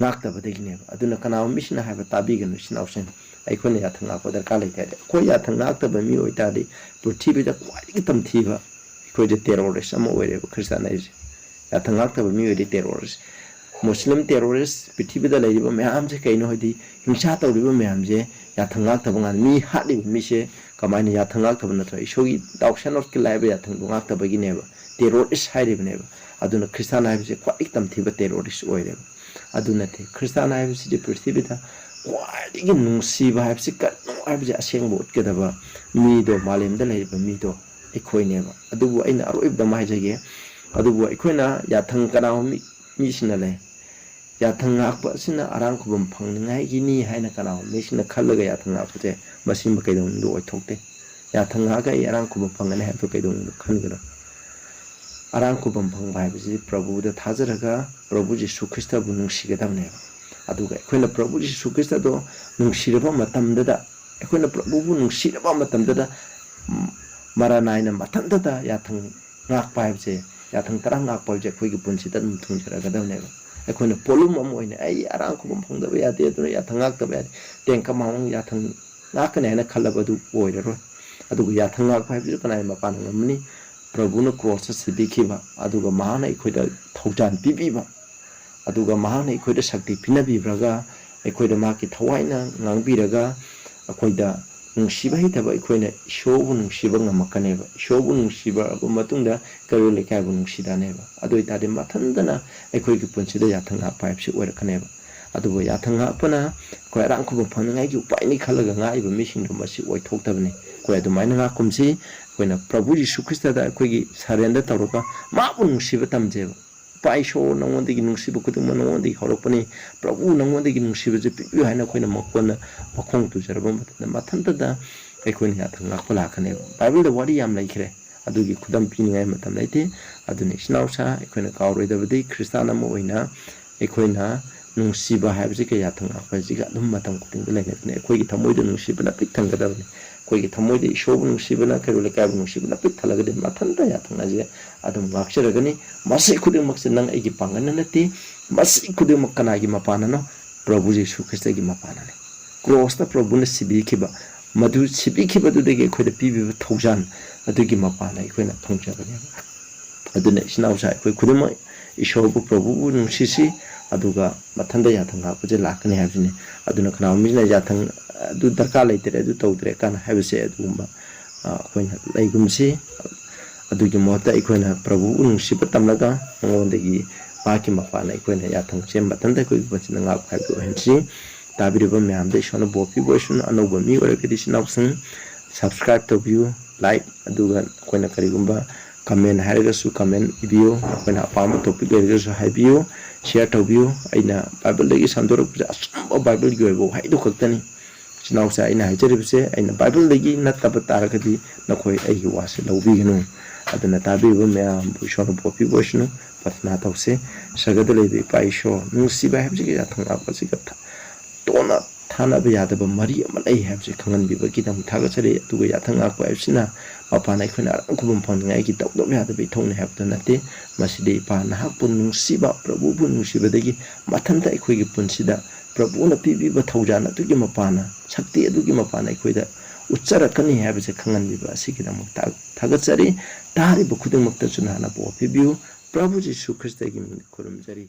ꯉꯥꯛꯇꯕꯗꯒꯤꯅꯦꯕ꯫ ꯑꯗꯨꯅ ꯀꯅꯥꯒꯨꯝꯕ ꯃꯤꯁꯤꯅ ꯍꯥꯏꯕ ꯇꯥꯕꯤꯒꯅꯨ, ꯏꯆꯤꯟ ꯏꯅꯥꯎꯁꯤꯡ꯫ ꯑꯩꯈꯣꯏꯅ ꯌꯥꯊꯪ ꯉꯥꯛꯄ ꯗꯔꯀꯥꯔ ꯂꯩꯇꯦ ꯍꯥꯏꯗꯤ, ꯑꯩꯈꯣꯏ ꯌꯥꯊꯪ ꯉꯥꯛꯇꯕ ꯃꯤ ꯑꯣꯏꯇꯥꯔꯗꯤ ꯄ꯭ꯔꯤꯊꯤꯕꯤꯗ ꯈ꯭ꯋꯥꯏꯗꯒꯤ ꯇꯝꯊꯤꯕ ꯑꯩꯈꯣꯏꯗ ꯇꯦꯔꯣꯔꯤꯁ ꯑꯃ ꯑꯣꯏꯔꯦꯕ ꯈ꯭ꯔꯤꯁꯇꯥꯟ ꯍꯥꯏꯁꯦ꯫ ꯌꯥꯊꯪ ꯉꯥꯛꯇꯕ ꯃꯤ ꯑꯣꯏꯔꯗꯤ ꯇꯦꯔꯣꯔꯤꯁ꯫ ꯃꯨꯁꯂꯤꯝ ꯇꯦꯔꯣꯔꯤꯁ ꯄ꯭ꯔꯤꯊꯤꯕꯤꯗ ꯂꯩꯔꯤꯕ ꯃꯌꯥꯝꯁꯦ ꯀꯩꯅꯣ ꯍꯥꯏꯗꯤ, ꯍꯤꯡꯁꯥ ꯇꯧꯔꯤꯕ ꯃꯌꯥꯝꯁꯦ ꯌꯥꯊꯪ ꯉꯥꯛꯇꯕ ꯉꯥꯛ-, ꯃꯤ ꯍꯥꯠꯂꯤꯕ ꯃꯤꯁꯦ ꯀꯃꯥꯏꯅ ꯌꯥꯊꯪ ꯉꯥꯛꯇꯕ ꯅꯠꯇ꯭ꯔꯣ? ꯏꯁꯣꯔꯒꯤ "Thou shalt not kill" ꯍꯥꯏꯕ ꯌꯥꯊꯪꯗꯣ ꯉꯥꯛꯇꯕꯒꯤꯅꯦꯕ꯫ ꯇꯦꯔꯣꯔꯤꯁ ꯍꯥꯏꯔꯤꯕꯅꯦꯕ꯫ ꯑꯗꯨꯅ ꯈ꯭ꯔꯤꯁꯇꯥꯟ ꯍꯥꯏꯕꯁꯦ ꯈ꯭ꯋꯥꯏꯗꯒꯤ ꯇꯝꯊꯤꯕ ꯇꯦꯔꯣꯔꯤꯁ ꯑꯣꯏꯔꯦꯕ꯫ ꯑꯗꯨ ꯅꯠꯇꯦ, ꯈ꯭ꯔꯤꯁꯇꯥꯟ ꯍꯥꯏꯕꯁꯤꯗꯤ ꯄ꯭ꯔꯤꯊꯤꯕꯤꯗ ꯈ꯭ꯋꯥꯏꯗꯒꯤ ꯅꯨꯡꯁꯤꯕ ꯍꯥꯏꯕꯁꯤ ꯀꯔꯤꯅꯣ ꯍꯥꯏꯕꯁꯦ ꯑꯁꯦꯡꯕ ꯎꯠꯀꯗꯕ ꯃꯤꯗꯣ, ꯃꯥꯂꯦꯝꯗ ꯂꯩꯔꯤꯕ ꯃꯤꯗꯣ ꯑꯩꯈꯣꯏꯅꯦꯕ꯫ ꯑꯗꯨꯕꯨ ꯑꯩꯅ ꯑꯔꯣꯏꯕꯗ ꯑꯃ ꯍꯥꯏꯖꯒꯦ, ꯑꯗꯨꯕꯨ ꯑꯩꯈꯣꯏꯅ ꯌꯥꯊꯪ ꯀꯅꯥꯒꯨꯝꯕ ꯃꯤ-, ꯃꯤꯁꯤꯡꯅ ꯂꯩ, ꯌꯥꯊꯪ ꯉꯥꯛꯄ ꯑꯁꯤꯅ ꯑꯔꯥꯡ ꯈꯨꯕꯝ ꯐꯪꯅꯤꯡꯉꯥꯏꯒꯤꯅꯤ ꯍꯥꯏꯅ ꯀꯅꯥꯒꯨꯝꯕ ꯃꯤꯁꯤꯡꯅ ꯈꯜꯂꯒ ꯌꯥꯊꯪ ꯉꯥꯛꯄꯁꯦ, ꯃꯁꯤꯃ ꯀꯩꯗꯧꯅꯨꯡꯗ ꯑꯣꯏꯊꯣꯛꯇꯦ꯫ ꯌꯥꯊꯪ ꯉꯥꯛꯑꯒ ꯑꯩ ꯑꯔꯥꯡ ꯈꯨꯕꯝ ꯐꯪꯒꯅꯤ ꯍꯥꯏꯕꯗꯨ ꯀꯩꯗꯧꯅꯨꯡꯗ ꯈꯟꯒꯅꯨ꯫ ꯑꯔꯥꯡ ꯈꯨꯕꯝ ꯐꯪꯕ ꯍꯥꯏꯕꯁꯤ ꯄ꯭ꯔꯚꯨꯗ ꯊꯥꯖꯔꯒ ꯄ꯭ꯔꯚꯨ ꯖꯤꯁꯨ ꯈ꯭ꯔꯤꯁꯇꯕꯨ ꯅꯨꯡꯁꯤꯒꯗꯕꯅꯦꯕ꯫ ꯑꯗꯨꯒ ꯑꯩꯈꯣꯏꯅ ꯄ꯭ꯔꯚꯨ ꯖꯤꯁꯨ ꯈ꯭ꯔꯤꯁꯇꯗꯣ ꯅꯨꯡꯁꯤꯔꯕ ꯃꯇꯝꯗꯗ, ꯑꯩꯈꯣꯏꯅ ꯄ꯭ꯔꯚꯨꯕꯨ ꯅꯨꯡꯁꯤꯔꯕ ꯃꯇꯝꯗꯗ, ꯎꯝ, ꯃꯔꯥ ꯅꯥꯏꯅ ꯃꯊꯟꯇꯇ ꯌꯥꯊꯪ ꯉꯥꯛꯄ ꯍꯥꯏꯕꯁꯦ, ꯌꯥꯊꯪ ꯇꯔꯥ ꯉꯥꯛꯄ ꯍꯥꯏꯕꯁꯦ ꯑꯩꯈꯣꯏꯒꯤ ꯄꯨꯟꯁꯤꯗ ꯑꯗꯨꯝ ꯊꯨꯡꯖꯔꯛꯀꯗꯕꯅꯦꯕ꯫ ꯑꯩꯈꯣꯏꯅ ꯄꯣꯠꯂꯨꯝ ꯑꯃ ꯑꯣꯏꯅ "ꯑꯩ ꯑꯔꯥꯡ ꯈꯨꯕꯝ ꯐꯪꯗꯕ ꯌꯥꯗꯦ, ꯑꯗꯨꯅ ꯌꯥꯊꯪ ꯉꯥꯛꯇꯕ ꯌꯥꯗꯦ", ꯇꯦꯡꯀꯝ ꯃꯥꯡ ꯌꯥꯊꯪ ꯉꯥꯛꯀꯅꯤ ꯍꯥꯏꯅ ꯈꯜꯂꯕ ꯑꯗꯨ ꯑꯣꯏꯔꯔꯣꯏ꯫ ꯑꯗꯨꯒ ꯌꯥꯊꯪ ꯉꯥꯛꯄ ꯍꯥꯏꯕꯁꯤꯁꯨ ꯀꯅꯥꯒꯤ ꯃꯄꯥꯟꯅ ꯉꯝꯃꯅꯤ? ꯄ꯭ꯔꯚꯨꯅ ꯀ꯭ꯔꯣꯁꯇ ꯁꯤꯕꯤꯈꯤꯕ, ꯑꯗꯨꯒ ꯃꯍꯥꯛꯅ ꯑꯩꯈꯣꯏꯗ ꯊꯧꯖꯥꯜ ꯄꯤꯕꯤꯕ, ꯑꯗꯨꯒ ꯃꯍꯥꯛꯅ ꯑꯩꯈꯣꯏꯗ ꯁꯛꯇꯤ ꯄꯤꯅꯕꯤꯕ꯭ꯔꯒ, ꯑꯩꯈꯣꯏꯗ ꯃꯍꯥꯛꯀꯤ ꯊꯋꯥꯏꯅ ꯉꯥꯡꯕꯤꯔꯒ, ꯑꯩꯈꯣꯏꯗ ꯅꯨꯡꯁꯤꯕ ꯍꯩꯇꯕ ꯑꯩꯈꯣꯏꯅ ꯏꯁꯣꯔꯕꯨ ꯅꯨꯡꯁꯤꯕ ꯉꯝꯃꯛꯀꯅꯦꯕ꯫ ꯏꯁꯣꯔꯕꯨ ꯅꯨꯡꯁꯤꯕ ꯃꯇꯨꯡꯗ ꯀꯩꯔꯣꯜ ꯂꯩꯀꯥꯏꯕꯨ ꯅꯨꯡꯁꯤꯔꯛꯅꯦꯕ꯫ ꯑꯗꯨ ꯑꯣꯏꯇꯥꯔꯗꯤ ꯃꯊꯟꯇꯅ ꯑꯩꯈꯣꯏꯒꯤ ꯄꯨꯟꯁꯤꯗ ꯌꯥꯊꯪ ꯉꯥꯛꯄ ꯍꯥꯏꯕꯁꯤ ꯑꯣꯏꯔꯛꯀꯅꯦꯕ꯫ ꯑꯗꯨꯕꯨ ꯌꯥꯊꯪ ꯉꯥꯛꯄꯅ ꯑꯩꯈꯣꯏ ꯑꯔꯥꯝ ꯈꯨꯕꯝ ꯐꯪꯅꯤꯡꯉꯥꯏꯒꯤ ꯎꯄꯥꯏꯅꯤ ꯈꯜꯂꯒ ꯉꯥꯛꯏꯕ ꯃꯤꯁꯤꯡꯗꯣ ꯃꯁꯤ ꯑꯣꯏꯊꯣꯛꯇꯕꯅꯤ꯫ ꯑꯩꯈꯣꯏ ꯑꯗꯨꯃꯥꯏꯅ ꯉꯥꯛꯀꯨꯝꯁꯤ꯫ ꯑꯩꯈꯣꯏꯅ ꯄ꯭ꯔꯚꯨ ꯌꯤꯁꯨ ꯈ꯭ꯔꯤꯁꯇꯗ ꯑꯩꯈꯣꯏꯒꯤ surrender ꯇꯧꯔꯒ ꯃꯥꯕꯨ ꯅꯨꯡꯁꯤꯕ ꯇꯝꯖꯦꯕ꯫ ꯏꯄꯥ ꯏꯁꯣꯔ, ꯅꯉꯣꯟꯗꯒꯤ ꯅꯨꯡꯁꯤꯕ ꯈꯨꯗꯤꯡꯃꯛ ꯅꯉꯣꯟꯗꯒꯤ ꯍꯧꯔꯛꯄꯅꯤ꯫ ꯄ꯭ꯔꯚꯨ, ꯅꯉꯣꯟꯗꯒꯤ ꯅꯨꯡꯁꯤꯕꯁꯦ ꯄꯤꯕꯤꯌꯨ ꯍꯥꯏꯅ ꯑꯩꯈꯣꯏꯅ ꯃꯈꯣꯟꯗ ꯃꯈꯣꯡ ꯇꯨꯖꯔꯕ ꯃꯇꯝꯗ, ꯃꯊꯟꯇꯗ ꯑꯩꯈꯣꯏꯅ ꯌꯥꯊꯪ ꯉꯥꯛꯄ ꯂꯥꯛꯀꯅꯦꯕ꯫ ꯕꯥꯏꯕꯜꯗ ꯋꯥꯔꯤ ꯌꯥꯝ ꯂꯩꯈ꯭ꯔꯦ, ꯑꯗꯨꯒꯤ ꯈꯨꯗꯝ ꯄꯤꯅꯤꯡꯉꯥꯏ ꯃꯇꯝ ꯂꯩꯇꯦ꯫ ꯑꯗꯨꯅ ꯏꯆꯤꯟ ꯏꯅꯥꯎꯁꯥ, ꯑꯩꯈꯣꯏꯅ ꯀꯥꯎꯔꯣꯏꯗꯕꯗꯤ ꯈ꯭ꯔꯤꯁꯇꯥꯟ ꯑꯃ ꯑꯣꯏꯅ ꯑꯩꯈꯣꯏꯅ ꯅꯨꯡꯁꯤꯕ ꯍꯥꯏꯕꯁꯤꯒ ꯌꯥꯊꯪ ꯉꯥꯛꯄ ꯍꯥꯏꯁꯤꯒ ꯑꯗꯨꯝ ꯃꯇꯝ ꯈꯨꯗꯤꯡꯗ ꯂꯩꯅꯕꯅꯤ꯫ ꯑꯩꯈꯣꯏꯒꯤ ꯊꯃꯣꯏꯗ ꯅꯨꯡꯁꯤꯕꯅ ꯄꯤꯛ ꯊꯟꯒꯗꯕꯅꯤ꯫ ꯑꯩꯈꯣꯏꯒꯤ ꯊꯃꯣꯏꯗ ꯏꯁꯣꯔꯕꯨ ꯅꯨꯡꯁꯤꯕꯅ, ꯀꯩꯔꯣꯜ ꯂꯩꯀꯥꯏꯕꯨ ꯅꯨꯡꯁꯤꯕꯅ ꯄꯤꯛ ꯊꯜꯂꯒꯗꯤ ꯃꯊꯟꯇ ꯌꯥꯊꯪ ꯍꯥꯏꯁꯦ ꯑꯗꯨꯝ ꯉꯥꯛꯆꯔꯒꯅꯤ꯫ ꯃꯁꯤ ꯈꯨꯗꯤꯡꯃꯛꯁꯦ ꯅꯪ ꯑꯩꯒꯤ ꯄꯥꯡꯒꯜꯅ ꯅꯠꯇꯦ꯫ ꯃꯁꯤ ꯈꯨꯗꯤꯡꯃꯛ ꯀꯅꯥꯒꯤ ꯃꯄꯥꯟꯅꯅꯣ? ꯄ꯭ꯔꯚꯨ ꯌꯤꯁꯨ ꯈ꯭ꯔꯤꯁꯇꯒꯤ ꯃꯄꯥꯟꯅꯅꯤ꯫ ꯀ꯭ꯔꯣꯁꯇ ꯄ꯭ꯔꯚꯨꯅ ꯁꯤꯕꯤꯈꯤꯕ, ꯃꯗꯨ ꯁꯤꯕꯤꯈꯤꯕꯗꯨꯗꯒꯤ ꯑꯩꯈꯣꯏꯗ ꯄꯤꯕꯤꯕ ꯊꯧꯖꯥꯜ ꯑꯗꯨꯒꯤ ꯃꯄꯥꯟꯅ ꯑꯩꯈꯣꯏꯅ ꯐꯪꯖꯕꯅꯦꯕ꯫ ꯑꯗꯨꯅ ꯏꯆꯤꯟ ꯏꯅꯥꯎꯁꯥ, ꯑꯩꯈꯣꯏ ꯈꯨꯗꯤꯡꯃꯛ ꯏꯁꯣꯔꯕꯨ, ꯄ꯭ꯔꯚꯨꯕꯨ ꯅꯨꯡꯁꯤꯁꯤ, ꯑꯗꯨꯒ ꯃꯊꯟꯇ ꯌꯥꯊꯪ ꯉꯥꯛꯄꯁꯦ ꯂꯥꯛꯀꯅꯤ ꯍꯥꯏꯕꯁꯤꯅꯤ꯫ ꯑꯗꯨꯅ ꯀꯅꯥꯒꯨꯝꯕ ꯃꯤꯅ ꯌꯥꯊꯪ, "ꯑꯗꯨ ꯗꯔꯀꯥꯔ ꯂꯩꯇ꯭ꯔꯦ, ꯑꯗꯨ ꯇꯧꯗ꯭ꯔꯦ" ꯀꯥꯏꯅ ꯍꯥꯏꯕꯁꯦ ꯑꯗꯨꯒꯨꯝꯕ, ꯑ, ꯑꯩꯈꯣꯏꯅ ꯂꯩꯒꯨꯝꯁꯤ꯫ ꯑꯗꯨꯒꯤ ꯃꯍꯨꯠꯇ ꯑꯩꯈꯣꯏꯅ ꯄ꯭ꯔꯚꯨꯕꯨ ꯅꯨꯡꯁꯤꯕ ꯇꯝꯂꯒ ꯃꯉꯣꯟꯗꯒꯤ ꯃꯍꯥꯛꯀꯤ ꯃꯄꯥꯟꯅ ꯑꯩꯈꯣꯏꯅ ꯌꯥꯊꯪꯁꯦ ꯃꯊꯟꯇ ꯑꯩꯈꯣꯏꯒꯤ ꯄꯨꯟꯁꯤꯗ ꯉꯥꯛꯄ ꯍꯥꯏꯕꯗꯨ ꯑꯣꯏꯍꯟꯁꯤ꯫ ꯇꯥꯕꯤꯔꯤꯕ ꯃꯌꯥꯝꯗ ꯏꯁꯣꯔꯅ ꯕꯣꯔ ꯄꯤꯕ ꯑꯣꯏꯁꯅꯨ꯫ ꯑꯅꯧꯕ ꯃꯤ ꯑꯣꯏꯔꯒꯗꯤ ꯏꯆꯤꯟ ꯏꯅꯥꯎꯁꯤꯡ subscribe ꯇꯧꯕꯤꯌꯨ, like, ꯑꯗꯨꯒ ꯑꯩꯈꯣꯏꯅ ꯀꯔꯤꯒꯨꯝꯕ comment ꯍꯥꯏꯔꯒꯁꯨ comment ꯏꯕꯤꯌꯨ, ꯅꯈꯣꯏꯅ ꯑꯄꯥꯝꯕ topic ꯂꯩꯔꯒꯁꯨ ꯍꯥꯏꯕꯤꯌꯨ, share ꯇꯧꯕꯤꯌꯨ꯫ ꯑꯩꯅ ꯕꯥꯏꯕꯜꯗꯒꯤ ꯁꯟꯗꯣꯔꯛꯄꯁꯦ ꯑꯆꯨꯝꯕ ꯕꯥꯏꯕꯜꯒꯤ ꯑꯣꯏꯕ ꯋꯥꯍꯩꯗꯨ ꯈꯛꯇꯅꯤ꯫ ꯏꯆꯤꯟ ꯏꯅꯥꯎꯁꯦ, ꯑꯩꯅ ꯍꯥꯏꯖꯔꯤꯕꯁꯦ ꯑꯩꯅ ꯕꯥꯏꯕꯜꯗꯒꯤ ꯅꯠꯇꯕ ꯇꯥꯔꯒꯗꯤ ꯅꯈꯣꯏ ꯑꯩꯒꯤ ꯋꯥꯁꯦ ꯂꯧꯕꯤꯒꯅꯨ꯫ ꯑꯗꯨꯅ ꯇꯥꯕꯤꯔꯤꯕ ꯃꯌꯥꯝꯕꯨ ꯏꯁꯣꯔꯅ ꯕꯣꯔ ꯄꯤꯕ ꯑꯣꯏꯁꯅꯨ꯫ ꯄ꯭ꯔꯊꯅꯥ ꯇꯧꯁꯦ꯫ ꯁꯔꯒꯗ ꯂꯩꯕ ꯏꯄꯥ ꯏꯁꯣꯔ, ꯅꯨꯡꯁꯤꯕ ꯍꯥꯏꯕꯁꯤꯒ ꯌꯥꯊꯪ ꯉꯥꯛꯄꯁꯤꯒ ꯊ-, ꯇꯣꯠꯅ ꯊꯥꯅꯕ ꯌꯥꯗꯕ ꯃꯔꯤ ꯑꯃ ꯂꯩ ꯍꯥꯏꯕꯁꯤ ꯈꯪꯍꯟꯕꯤꯕꯒꯤꯗꯃꯛ ꯊꯥꯒꯠꯆꯔꯤ꯫ ꯑꯗꯨꯒ ꯌꯥꯊꯪ ꯉꯥꯛꯄ ꯍꯥꯏꯕꯁꯤꯅ ꯃꯄꯥꯟ ꯑꯩꯈꯣꯏꯅ ꯑꯔꯥꯝ ꯈꯨꯕꯝ ꯐꯪꯅꯤꯡꯉꯥꯏꯒꯤ ꯇꯧꯗꯕ ꯌꯥꯗꯕ ꯏꯊꯧꯅꯤ ꯍꯥꯏꯕꯗꯨ ꯅꯠꯇꯦ꯫ ꯃꯁꯤꯗꯤ ꯏꯄꯥ ꯅꯍꯥꯛꯄꯨ ꯅꯨꯡꯁꯤꯕ, ꯄ꯭ꯔꯚꯨꯕꯨ ꯅꯨꯡꯁꯤꯕꯗꯒꯤ ꯃꯊꯟꯇ ꯑꯩꯈꯣꯏꯒꯤ ꯄꯨꯟꯁꯤꯗ ꯄ꯭ꯔꯚꯨꯅ ꯄꯤꯕꯤꯕ ꯊꯧꯖꯥꯜ ꯑꯗꯨꯒꯤ ꯃꯄꯥꯟꯅ, ꯁꯛꯇꯤ ꯑꯗꯨꯒꯤ ꯃꯄꯥꯟꯅ ꯑꯩꯈꯣꯏꯗ ꯎꯠꯆꯔꯛꯀꯅꯤ ꯍꯥꯏꯕꯁꯦ ꯈꯪꯍꯟꯕꯤꯕ ꯑꯁꯤꯒꯤꯗꯃꯛꯇ ꯊꯥꯒꯠꯆꯔꯤ꯫ ꯇꯥꯔꯤꯕ ꯈꯨꯗꯤꯡꯃꯛꯇꯁꯨ ꯅꯍꯥꯛꯅ ꯕꯣꯔ ꯄꯤꯕꯤꯌꯨ꯫ ꯄ꯭ꯔꯚꯨ ꯖꯤꯁꯨ ꯈ꯭ꯔꯤꯁꯇꯒꯤ ꯃꯤꯡꯗ ꯈꯨꯔꯨꯝꯖꯔꯤ꯫